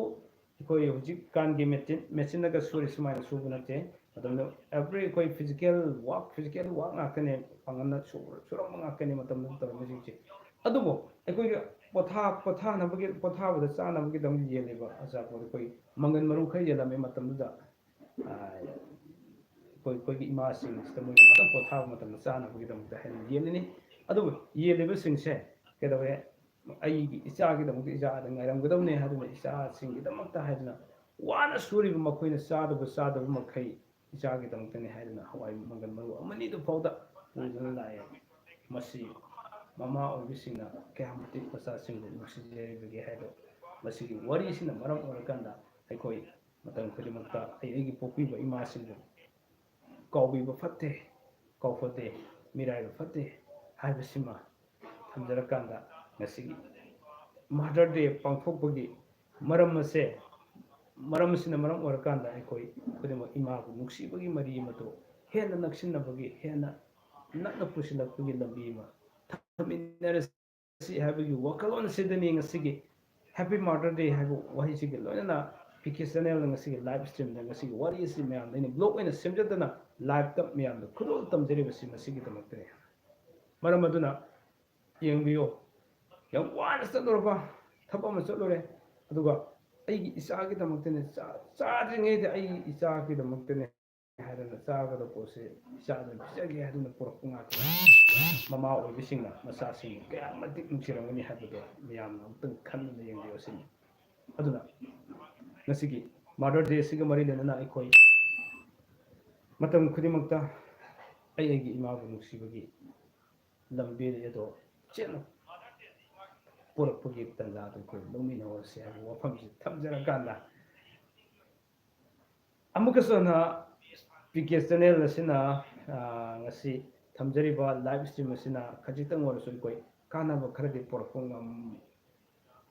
ꯑꯩꯈꯣꯏ ꯍꯧꯖꯤꯛꯀꯥꯟꯒꯤ ꯃꯦꯆꯤꯟ, ꯃꯦꯆꯤꯟꯅꯒ ꯁꯨꯔꯤ ꯁꯨꯃꯥꯏꯅ ꯁꯨꯕ ꯅꯠꯇꯦ꯫ ꯃꯇꯝꯗꯨ every ꯑꯩꯈꯣꯏ physical work, physical work ꯉꯥꯛꯇꯅꯦ, ꯄꯥꯡꯒꯜꯅ ꯁꯨ-, ꯁꯨꯔꯝꯕ ꯉꯥꯛꯇꯅꯦ ꯃꯇꯝꯗꯨꯗ ꯇꯧꯔꯝꯕꯁꯤꯡꯁꯦ꯫ ꯑꯗꯨꯕꯨ ꯑꯩꯈꯣꯏꯒꯤ ꯄꯣꯊꯥ-, ꯄꯣꯊꯥꯅꯕꯒꯤ, ꯄꯣꯊꯥꯕꯗ ꯆꯥꯅꯕꯒꯤꯗꯃꯛ ꯌꯦꯜꯂꯤꯕ ꯑꯆꯥꯄꯣꯠ, ꯑꯩꯈꯣꯏ ꯃꯪꯒꯟ ꯃꯔꯨ ꯈꯔ ꯌꯦꯜꯂꯝꯃꯤ ꯃꯇꯝꯗꯨꯗ, ꯑ, ꯑꯩꯈꯣꯏ, ꯑꯩꯈꯣꯏꯒꯤ ꯏꯃꯥꯁꯤꯡꯁꯤꯗ ꯃꯣꯏꯅ ꯉꯥꯛꯇꯪ ꯄꯣꯊꯥꯕ ꯃꯇꯝꯗ ꯆꯥꯅꯕꯒꯤꯗꯃꯛꯇ ꯍꯥꯏꯅ ꯌꯦꯜꯂꯤꯅꯤ꯫ ꯑꯗꯨꯕꯨ ꯌꯦꯜꯂꯤꯕꯁꯤꯡꯁꯦ ꯀꯩꯗꯧꯋꯦ? ꯑꯩꯒꯤ ꯏꯆꯥꯒꯤꯗꯃꯛꯇ ꯏꯆꯥꯗ ꯉꯥꯏꯔꯝꯒꯗꯕꯅꯦ ꯍꯥꯏꯗꯨꯅ, ꯏꯆꯥꯁꯤꯡꯒꯤꯗꯃꯛꯇ ꯍꯥꯏꯗꯨꯅ ꯋꯥꯅ ꯁꯨꯔꯤꯕ ꯃꯈꯣꯏꯅ ꯆꯥꯗꯕ, ꯆꯥꯗꯕ ꯃꯈꯩ ꯏꯆꯥꯒꯤꯗꯃꯛꯇꯅꯤ ꯍꯥꯏꯗꯨꯅ ꯍꯋꯥꯏ ꯃꯪꯒꯜ ꯃꯔꯨ ꯑꯃꯅꯤꯗꯨ ꯐꯥꯎꯗ ꯄꯨꯗꯨꯅ ꯂꯥꯛꯑꯦ꯫ ꯃꯁꯤ ꯃꯃꯥ ꯑꯣꯏꯕꯁꯤꯡꯅ ꯀꯌꯥꯝ ꯃꯇꯤꯛ ꯃꯆꯥꯁꯤꯡꯕꯨ ꯅꯨꯡꯁꯤꯖꯔꯤꯕꯒꯦ ꯍꯥꯏꯕ ꯃꯁꯤꯒꯤ ꯋꯥꯔꯤꯁꯤꯅ ꯃꯔꯝ ꯑꯣꯏꯔꯀꯥꯟꯗ ꯑꯩꯈꯣꯏ ꯃꯇꯝ ꯈꯨꯗꯤꯡꯃꯛꯇ ꯑꯩ, ꯑꯩꯒꯤ ꯄꯣꯛꯄꯤꯕ ꯏꯃꯥꯁꯤꯡꯕꯨ ꯀꯥꯎꯕꯤꯕ ꯐꯠꯇꯦ, ꯀꯥꯎꯐꯗꯦ, ꯃꯤꯔꯥꯏꯕ ꯐꯠꯇꯦ ꯍꯥꯏꯕꯁꯤꯃ ꯊꯝꯖꯔꯀꯥꯟꯗ, ꯉꯁꯤꯒꯤ Mother Day ꯄꯥꯡꯊꯣꯛꯄꯒꯤ ꯃꯔꯝ ꯑꯁꯦ ꯃꯔꯝ ꯑꯁꯤꯅ ꯃꯔꯝ ꯑꯣꯏꯔꯀꯥꯟꯗ ꯑꯩꯈꯣꯏ ꯈꯨꯗꯤꯡꯃꯛ ꯏꯃꯥꯕꯨ ꯅꯨꯡꯁꯤꯕꯒꯤ ꯃꯔꯤ ꯑꯃꯗꯨ ꯍꯦꯟꯅ ꯅꯛꯁꯤꯟꯅꯕꯒꯤ, ꯍꯦꯟꯅ ꯅꯛꯅ ꯄꯨꯁꯤꯜꯂꯛꯄꯒꯤ ꯂꯝꯕꯤ ꯑꯃ ꯊꯝꯃꯤꯟꯅꯔꯁꯤ ꯍꯥꯏꯕꯒꯤ ꯋꯥꯈꯜꯂꯣꯟ ꯑꯁꯤꯗꯅꯤ ꯉꯁꯤꯒꯤ Happy Mother Day ꯍꯥꯏꯕ ꯋꯥꯍꯩꯁꯤꯒ ꯂꯣꯏꯅꯅ ꯄꯤ ꯀꯦ ꯆꯦꯅꯦꯜꯅ ꯉꯁꯤꯒꯤ ꯂꯥꯏꯚ ꯁ꯭ꯇ꯭ꯔꯤꯝꯗ ꯉꯁꯤꯒꯤ ꯋꯥꯔꯤ ꯑꯁꯤ ꯃꯌꯥꯝꯗ ꯑꯩꯅ ꯕ꯭ꯂꯣꯒ ꯑꯣꯏꯅ ꯁꯦꯝꯖꯗꯅ ꯂꯥꯏꯚꯇ ꯃꯌꯥꯝꯗ ꯈꯨꯗꯣꯜ ꯇꯝꯖꯔꯤꯕꯁꯤ ꯃꯁꯤꯒꯤꯗꯃꯛꯇꯅꯤ꯫ ꯃꯔꯝ ꯑꯗꯨꯅ ꯌꯦꯡꯕꯤꯌꯨ, ꯌꯥꯝ ꯋꯥꯅ ꯆꯠꯂꯨꯔꯕ ꯊꯕꯛ ꯑꯃ ꯆꯠꯂꯨꯔꯦ, ꯑꯗꯨꯒ ꯑꯩꯒꯤ ꯏꯆꯥꯒꯤꯗꯃꯛꯇꯅꯦ, ꯆꯥ-, ꯆꯥꯗ꯭ꯔꯤꯉꯩꯗ ꯑꯩꯒꯤ ꯏꯆꯥꯒꯤꯗꯃꯛꯇꯅꯦ ꯍꯥꯏꯗꯅ ꯆꯥꯒꯗꯕ ꯄꯣꯠꯁꯦ ꯏꯆꯥꯗ ꯄꯤꯖꯒꯦ ꯍꯥꯏꯗꯨꯅ ꯄꯨꯔꯛꯄ ꯉꯥꯛꯇꯅꯤ꯫ ꯃꯃꯥ ꯑꯣꯏꯕꯁꯤꯡꯅ ꯃꯆꯥꯁꯤꯡꯕꯨ ꯀꯌꯥ ꯃꯇꯤꯛ ꯅꯨꯡꯁꯤꯔꯝꯒꯅꯤ ꯍꯥꯏꯕꯗꯣ ꯃꯌꯥꯝꯅ ꯑꯃꯨꯛꯇꯪ ꯈꯟꯗꯨꯅ ꯌꯦꯡꯕꯤꯌꯨ ꯁꯤꯅꯤ꯫ ꯑꯗꯨꯅ ꯉꯁꯤꯒꯤ Mother Day ꯑꯁꯤꯒ ꯃꯔꯤ ꯂꯩꯅꯅ ꯑꯩꯈꯣꯏ ꯃꯇꯝ ꯈꯨꯗꯤꯡꯃꯛꯇ ꯑꯩ ꯑꯩꯒꯤ ꯏꯃꯥꯕꯨ ꯅꯨꯡꯁꯤꯕꯒꯤ ꯂꯝꯕꯤ ꯑꯗꯣ ꯆꯦꯠꯅ ꯄꯨꯔꯛꯄꯒꯤ ꯇꯥꯟꯖꯥꯗꯣ ꯑꯩꯈꯣꯏ ꯂꯧꯃꯤꯟꯅꯍꯧꯔꯁꯤ ꯍꯥꯏꯕ ꯋꯥꯐꯝꯁꯤ ꯊꯝꯖꯔꯀꯥꯟꯗ, ꯑꯃꯨꯛꯀꯁꯨ ꯍꯟꯅ ꯄꯤ ꯀꯦ ꯆꯦꯅꯦꯜ ꯑꯁꯤꯅ, ꯑ, ꯉꯁꯤ ꯊꯝꯖꯔꯤꯕ ꯂꯥꯏꯚ ꯁ꯭ꯇ꯭ꯔꯤꯝ ꯑꯁꯤꯅ ꯈꯖꯤꯛꯇꯪ ꯑꯣꯏꯔꯁꯨ ꯑꯩꯈꯣꯏ ꯀꯥꯟꯅꯕ ꯈꯔꯗꯤ ꯄꯨꯔꯛꯄ ꯉꯝ-,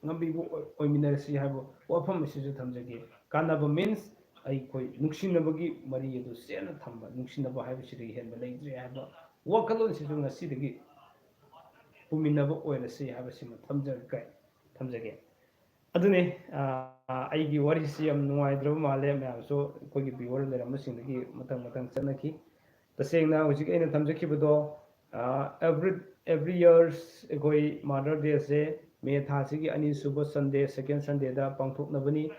ꯉꯝꯕꯤꯕ ꯑꯣꯏ-, ꯑꯣꯏꯃꯤꯟꯅꯔꯁꯤ ꯍꯥꯏꯕ ꯋꯥꯐꯝ ꯑꯁꯤꯁꯨ ꯊꯝꯖꯒꯦ꯫ ꯀꯥꯟꯅꯕ means ꯑꯩꯈꯣꯏ ꯅꯨꯡꯁꯤꯅꯕꯒꯤ ꯃꯔꯤ ꯑꯗꯨ ꯆꯦꯠꯅ ꯊꯝꯕ, ꯅꯨꯡꯁꯤꯅꯕ ꯍꯥꯏꯕꯁꯤꯗꯒꯤ ꯍꯦꯟꯕ ꯂꯩꯇ꯭ꯔꯦ ꯍꯥꯏꯕ ꯋꯥꯈꯜꯂꯣꯟꯁꯤꯁꯨ ꯉꯁꯤꯗꯒꯤ ꯄꯨꯃꯤꯟꯅꯕ ꯑꯣꯏꯔꯁꯤ ꯍꯥꯏꯕꯁꯤꯃ ꯊꯝꯖꯔꯒ-, ꯊꯝꯖꯒꯦ꯫ ꯑꯗꯨꯅꯤ, ꯑ, ꯑꯩꯒꯤ ꯋꯥꯔꯤꯁꯤ ꯌꯥꯝ ꯅꯨꯡꯉꯥꯏꯇ꯭ꯔꯕ ꯃꯥꯜꯂꯦ, ꯃꯌꯥꯝꯁꯨ ꯑꯩꯈꯣꯏꯒꯤ viewer ꯂꯩꯔꯝꯕꯁꯤꯡꯗꯒꯤ ꯃꯊꯪ ꯃꯊꯪ ꯆꯠꯅꯈꯤ꯫ ꯇꯁꯦꯡꯅ ꯍꯧꯖꯤꯛ ꯑꯩꯅ ꯊꯝꯖꯈꯤꯕꯗꯣ, ꯑ, every, every years ꯑꯩꯈꯣꯏ Mother Day ꯁꯦ ꯃꯦ ꯊꯥꯁꯤꯒꯤ ꯑꯅꯤꯁꯨꯕ Sunday, second Sunday ꯗ ꯄꯥꯡꯊꯣꯛꯅꯕꯅꯤ꯫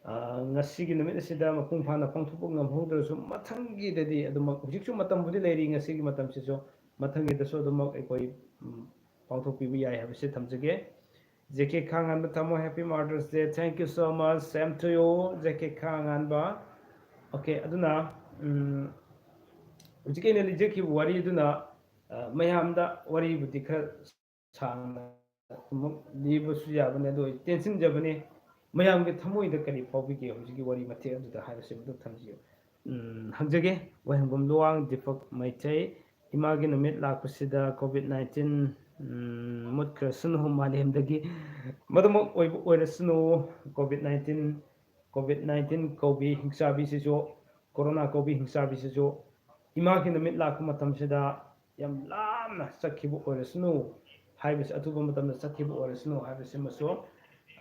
ꯑ, ꯉꯁꯤꯒꯤ ꯅꯨꯃꯤꯠ ꯑꯁꯤꯗ ꯃꯄꯨꯡ ꯐꯥꯅ ꯄꯥꯡꯊꯣꯛꯄ ꯉꯝꯍꯧꯗ꯭ꯔꯁꯨ ꯃꯊꯪꯒꯤꯗꯗꯤ ꯑꯗꯨꯃꯛ, ꯍꯧꯖꯤꯛꯁꯨ ꯃꯇꯝꯕꯨꯗꯤ ꯂꯩꯔꯤ, ꯉꯁꯤꯒꯤ ꯃꯇꯝꯁꯤꯁꯨ, ꯃꯊꯪꯒꯤꯗꯁꯨ ꯑꯗꯨꯃꯛ ꯑꯩꯈꯣꯏ, ꯎꯝ, ꯄꯥꯡꯊꯣꯛꯄꯤꯕ ꯌꯥꯏ ꯍꯥꯏꯕꯁꯤ ꯊꯝꯖꯒꯦ꯫ ꯖꯦ ꯀꯦ ꯈꯥꯉꯥꯟꯕ ꯇꯥꯃꯣ, Happy Mother's Day. Thank you so much. Same to you, J K ꯈꯥꯉꯥꯟꯕ꯫ Okay, ꯑꯗꯨꯅ, ꯎꯝ, ꯍꯧꯖꯤꯛ ꯑꯩꯅ ꯂꯤꯖꯈꯤꯕ ꯋꯥꯔꯤ ꯑꯗꯨꯅ, ꯑ, ꯃꯌꯥꯝꯗ ꯋꯥꯔꯤꯕꯨꯗꯤ ꯈꯔ ꯁꯥꯡꯅ ꯑꯗꯨꯃꯛ ꯂꯤꯕꯁꯨ ꯌꯥꯕꯅꯤ, ꯑꯗꯨ ꯑꯩ ꯇꯦꯟꯁꯤꯟꯖꯕꯅꯤ꯫ ꯃꯌꯥꯝꯒꯤ ꯊꯃꯣꯏꯗ ꯀꯔꯤ ꯐꯥꯎꯕꯤꯒꯦ ꯍꯧꯖꯤꯛꯀꯤ ꯋꯥꯔꯤ ꯃꯇꯦꯛ ꯑꯗꯨꯗ ꯍꯥꯏꯕꯁꯤꯃꯗꯨ ꯊꯝꯕꯤꯌꯨ꯫ ꯎꯝ, ꯍꯪꯖꯒꯦ, ꯋꯥꯍꯦꯡꯕꯝ ꯂꯨꯋꯥꯡ ꯗꯤꯄꯛ ꯃꯩꯇꯩ, ꯏꯃꯥꯒꯤ ꯅꯨꯃꯤꯠ ꯂꯥꯛꯄꯁꯤꯗ COVID nineteen, ꯎꯝ, ꯃꯨꯠꯈ꯭ꯔꯁꯅꯨ ꯃꯥꯂꯦꯝꯗꯒꯤ꯫ ꯃꯗꯨꯃꯛ ꯑꯣꯏꯕ ꯑꯣꯏꯔꯁꯅꯨ, COVID nineteen ꯀꯣꯚꯤꯗ ꯅꯥꯏꯟꯇꯤꯟ ꯀꯧꯕꯤ ꯍꯤꯡꯆꯥꯕꯤꯁꯤꯁꯨ, ꯀꯣꯔꯣꯅꯥ ꯀꯧꯕꯤ ꯍꯤꯡꯆꯥꯕꯤꯁꯤꯁꯨ ꯏꯃꯥꯒꯤ ꯅꯨꯃꯤꯠ ꯂꯥꯛꯄ ꯃꯇꯝꯁꯤꯗ ꯌꯥꯝ ꯂꯥꯞꯅ ꯆꯠꯈꯤꯕ ꯑꯣꯏꯔꯁꯅꯨ ꯍꯥꯏꯕꯁꯤ, ꯑꯊꯨꯕ ꯃꯇꯝꯗ ꯆꯠꯈꯤꯕ ꯑꯣꯏꯔꯁꯅꯨ ꯍꯥꯏꯕꯁꯤꯃꯁꯨ,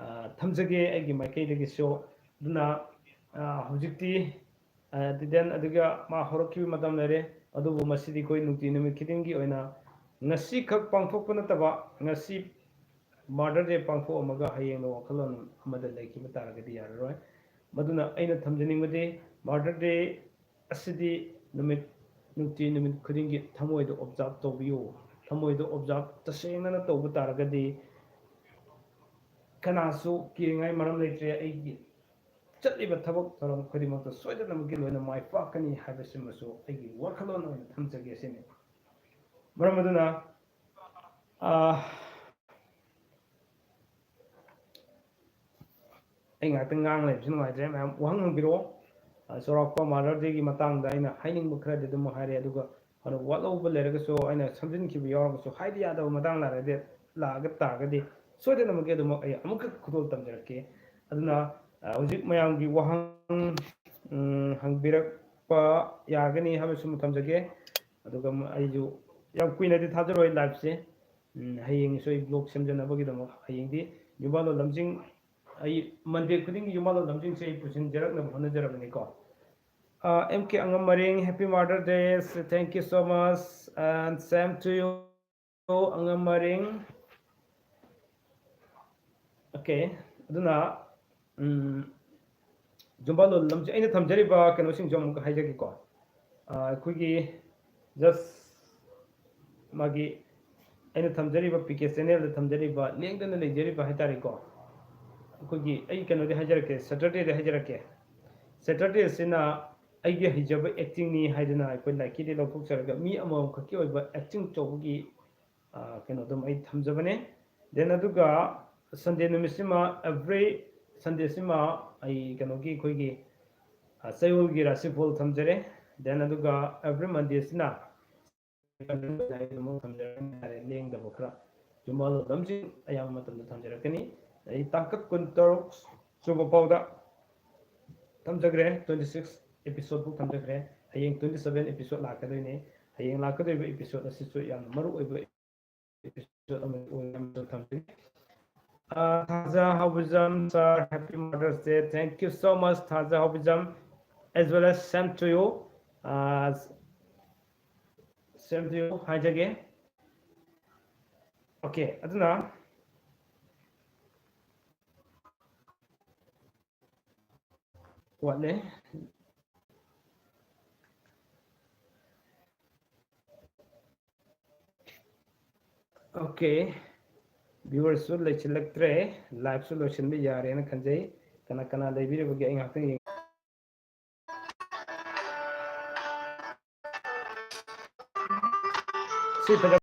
ꯑ, ꯊꯝꯖꯒꯦ ꯑꯩꯒꯤ ꯃꯥꯏꯀꯩꯗꯒꯤꯁꯨ꯫ ꯑꯗꯨꯅ, ꯑ, ꯍꯧꯖꯤꯛꯇꯤ, ꯑ, ꯗꯤꯗꯦꯟ ꯑꯗꯨꯒ ꯃꯥ ꯍꯧꯔꯛꯈꯤꯕ ꯃꯇꯝ ꯂꯩꯔꯦ, ꯑꯗꯨꯕꯨ ꯃꯁꯤꯗꯤ ꯑꯩꯈꯣꯏ ꯅꯨꯡꯇꯤ ꯅꯨꯃꯤꯠ ꯈꯨꯗꯤꯡꯒꯤ ꯑꯣꯏꯅ ꯉꯁꯤꯈꯛ ꯄꯥꯡꯊꯣꯛꯄ ꯅꯠꯇꯕ, ꯉꯁꯤ ꯃꯥꯗꯔ ꯗꯦ ꯄꯥꯡꯊꯣꯛꯑꯝꯃꯒ ꯍꯌꯦꯡꯅ ꯋꯥꯈꯜꯂꯣꯟ ꯑꯃꯗ ꯂꯩꯈꯤꯕ ꯇꯥꯔꯒꯗꯤ ꯌꯥꯔꯔꯣꯏ꯫ ꯃꯗꯨꯅ ꯑꯩꯅ ꯊꯝꯖꯅꯤꯡꯕꯗꯤ, ꯃꯥꯗꯔ ꯗꯦ ꯑꯁꯤꯗꯤ ꯅꯨꯃꯤꯠ, ꯅꯨꯡꯇꯤ ꯅꯨꯃꯤꯠ ꯈꯨꯗꯤꯡꯒꯤ ꯊꯃꯣꯏꯗ ꯑꯣꯕꯖꯥꯔꯕ ꯇꯧꯕꯤꯌꯨ꯫ ꯊꯃꯣꯏꯗ ꯑꯣꯕꯖꯥꯔꯕ ꯇꯁꯦꯡꯅꯅ ꯇꯧꯕ ꯇꯥꯔꯒꯗꯤ, ꯀꯅꯥꯁꯨ ꯀꯤꯅꯤꯡꯉꯥꯏ ꯃꯔꯝ ꯂꯩꯇ꯭ꯔꯦ꯫ ꯑꯩꯒꯤ ꯆꯠꯂꯤꯕ ꯊꯕꯛ ꯊꯧꯔꯝ ꯈꯨꯗꯤꯡꯃꯛꯇ ꯁꯣꯏꯗꯅꯃꯛꯀꯤ ꯂꯣꯏꯅ ꯃꯥꯏ ꯄꯥꯛꯀꯅꯤ ꯍꯥꯏꯕꯁꯤꯃꯁꯨ ꯑꯩꯒꯤ ꯋꯥꯈꯜꯂꯣꯟ ꯑꯣꯏꯅ ꯊꯝꯖꯒꯦ ꯁꯤꯅꯤ꯫ ꯃꯔꯝ ꯑꯗꯨꯅ, ꯑꯥ, ꯑꯩ ꯉꯥꯛꯇꯪ ꯉꯥꯡ ꯂꯩꯕꯁꯨ ꯅꯨꯡꯉꯥꯏꯇ꯭ꯔꯦ꯫ ꯃꯌꯥꯝ ꯋꯥꯍꯪ ꯍꯪꯕꯤꯔꯛꯑꯣ꯫ ꯑ, ꯆꯥꯎꯔꯥꯛꯄ ꯃꯥꯗꯔ ꯗꯦꯒꯤ ꯃꯇꯥꯡꯗ ꯑꯩꯅ ꯍꯥꯏꯅꯤꯡꯕ ꯈꯔꯗꯤ ꯑꯗꯨꯝ ꯍꯥꯏꯔꯦ, ꯑꯗꯨꯒ ꯐꯅ ꯋꯥꯠꯍꯧꯕ ꯂꯩꯔꯒꯁꯨ, ꯑꯩꯅ ꯁꯝꯖꯤꯟꯈꯤꯕ ꯌꯥꯎꯔꯒꯁꯨ, ꯍꯥꯏꯗꯤ ꯌꯥꯗꯕ ꯃꯇꯥꯡ ꯂꯥꯛꯑꯗꯤ, ꯂꯥꯛꯑꯒ ꯇꯥꯔꯒꯗꯤ ꯁꯣꯏꯗꯅꯃꯛꯀꯤ ꯑꯗꯨꯃꯛ ꯑꯩ ꯑꯃꯨꯛꯀ ꯈꯨꯗꯣꯜ ꯇꯝꯖꯔꯛꯀꯦ꯫ ꯑꯗꯨꯅ, ꯑ, ꯍꯧꯖꯤꯛ ꯃꯌꯥꯝꯒꯤ ꯋꯥꯍꯪ, ꯎꯝ, ꯍꯪꯕꯤꯔꯛꯄ ꯌꯥꯒꯅꯤ ꯍꯥꯏꯕꯁꯨ ꯊꯝꯖꯒꯦ꯫ ꯑꯗꯨꯒ ꯃ-, ꯑꯩꯁꯨ ꯌꯥꯝ ꯀꯨꯏꯅꯗꯤ ꯊꯥꯖꯔꯣꯏ ꯂꯥꯏꯐꯁꯦ꯫ ꯎꯝ, ꯍꯌꯦꯡꯁꯨ ꯑꯩ ꯕ꯭ꯂꯣꯒ ꯁꯦꯝꯖꯅꯕꯒꯤꯗꯃꯛ ꯍꯌꯦꯡꯗꯤ ꯌꯨꯝꯕꯥꯂꯣꯟ ꯂꯝꯖꯤꯡ, ꯑꯩ ꯃꯟꯗꯦ ꯈꯨꯗꯤꯡꯒꯤ ꯌꯨꯝꯕꯥꯂꯣꯟ ꯂꯝꯖꯤꯡꯁꯦ ꯑꯩ ꯄꯨꯁꯤꯟꯖꯔꯛꯅꯕ ꯍꯣꯠꯅꯖꯔꯕꯅꯤꯀꯣ꯫ ꯑ, M K ꯑꯉꯝ ꯃꯔꯤꯡ, happy Mother Day, thank you so much, and same to you, ꯑꯉꯝ ꯃꯔꯤꯡ꯫ Okay, ꯑꯗꯨꯅ, ꯎꯝ, ꯌꯨꯝꯕꯥꯂꯣꯟ ꯂꯝꯖꯤꯡ, ꯑꯩꯅ ꯊꯝꯖꯔꯤꯕ ꯀꯩꯅꯣꯁꯤꯡꯁꯨ ꯑꯃꯨꯛ ꯍꯥꯏꯖꯒꯦꯀꯣ꯫ ꯑ, ꯑꯩꯈꯣꯏꯒꯤ just ꯃꯥꯒꯤ ꯑꯩꯅ ꯊꯝꯖꯔꯤꯕ ꯄꯤ ꯀꯦ ꯆꯦꯅꯦꯜꯗ ꯊꯝꯖꯔꯤꯕ, ꯂꯦꯡꯗꯅ ꯂꯩꯖꯔꯤꯕ ꯍꯥꯏꯇꯥꯔꯦꯀꯣ꯫ ꯑꯩꯈꯣꯏꯒꯤ, ꯑꯩ ꯀꯩꯅꯣꯗꯤ ꯍꯥꯏꯖꯔꯛꯀꯦ, ꯁꯦꯇꯔꯗꯦꯗ ꯍꯥꯏꯖꯔꯛꯀꯦ꯫ ꯁꯦꯇꯔꯗꯦꯁꯤꯅ ꯑꯩꯒꯤ ꯍꯩꯖꯕ ꯑꯦꯛꯇꯤꯡꯅꯤ ꯍꯥꯏꯗꯅ ꯑꯩꯈꯣꯏ ꯂꯥꯏꯔꯤꯛꯀꯤꯗꯤ ꯂꯧꯊꯣꯛꯆꯔꯒ ꯃꯤ ꯑꯃꯃꯝꯈꯛꯀꯤ ꯑꯣꯏꯕ ꯑꯦꯛꯇꯤꯡ ꯇꯧꯕꯒꯤ, ꯑ, ꯀꯩꯅꯣꯗꯨꯝ ꯑꯩ ꯊꯝꯖꯕꯅꯦ꯫ Then ꯑꯗꯨꯒ ꯁꯟꯗꯦ ꯅꯨꯃꯤꯠꯁꯤꯃ, every ꯁꯟꯗꯦꯁꯤꯃ ꯑꯩ ꯀꯩꯅꯣꯒꯤ, ꯑꯩꯈꯣꯏꯒꯤ, ꯑ, ꯆꯌꯣꯜꯒꯤ ꯔꯥꯁꯤꯐꯣꯜ ꯊꯝꯖꯔꯦ꯫ Then ꯑꯗꯨꯒ every ꯃꯟꯗꯦꯁꯤꯅ ꯑꯃꯨꯛ ꯊꯝꯖꯔꯛꯀꯅꯤ ꯍꯥꯏꯔꯦ, ꯂꯦꯡꯗꯕ ꯈꯔ ꯌꯨꯝꯕꯥꯂꯣꯟ ꯂꯝꯖꯤꯡ ꯑꯌꯥꯝꯕ ꯃꯇꯝꯗ ꯊꯝꯖꯔꯛꯀꯅꯤ꯫ ꯑꯩ ꯇꯥꯡꯀꯛ ꯀꯨꯟꯇꯔꯨꯛ ꯁꯨꯕ ꯐꯥꯎꯗ ꯊꯝꯖꯈ꯭ꯔꯦ꯫ Twenty six episode ꯐꯥꯎ ꯊꯝꯖꯈ꯭ꯔꯦ꯫ ꯍꯌꯦꯡ twenty seven episode ꯂꯥꯛꯀꯗꯣꯏꯅꯦ꯫ ꯍꯌꯦꯡ ꯂꯥꯛꯀꯗꯣꯏꯕ episode ꯑꯁꯤꯁꯨ ꯌꯥꯝꯅ ꯃꯔꯨ ꯑꯣꯏꯕ episode ꯑꯃ ꯑꯣꯏꯅ ꯊꯝꯖꯒꯦ꯫ Uh, Thaja Haobijam sir, happy Mother's Day. Thank you so much, Thaja Haobijam, as well as same to you. Uh, same to you ꯍꯥꯏꯖꯒꯦ꯫ Okay, ꯑꯗꯨꯅ ꯋꯥꯠꯂꯦ꯫ Okay, viewersꯁꯨ ꯂꯩꯁꯤꯜꯂꯛꯇ꯭ꯔꯦ꯫ Liveꯁꯨ ꯂꯣꯏꯁꯤꯟꯕ ꯌꯥꯔꯦꯅ ꯈꯟꯖꯩ꯫ ꯀꯅꯥ ꯀꯅꯥ ꯂꯩꯕꯤꯔꯤꯕꯒꯦ? ꯑꯩ ꯉꯥꯏꯍꯥꯛꯇꯪ ꯌꯦꯡ- ꯁꯤ ꯐꯖ-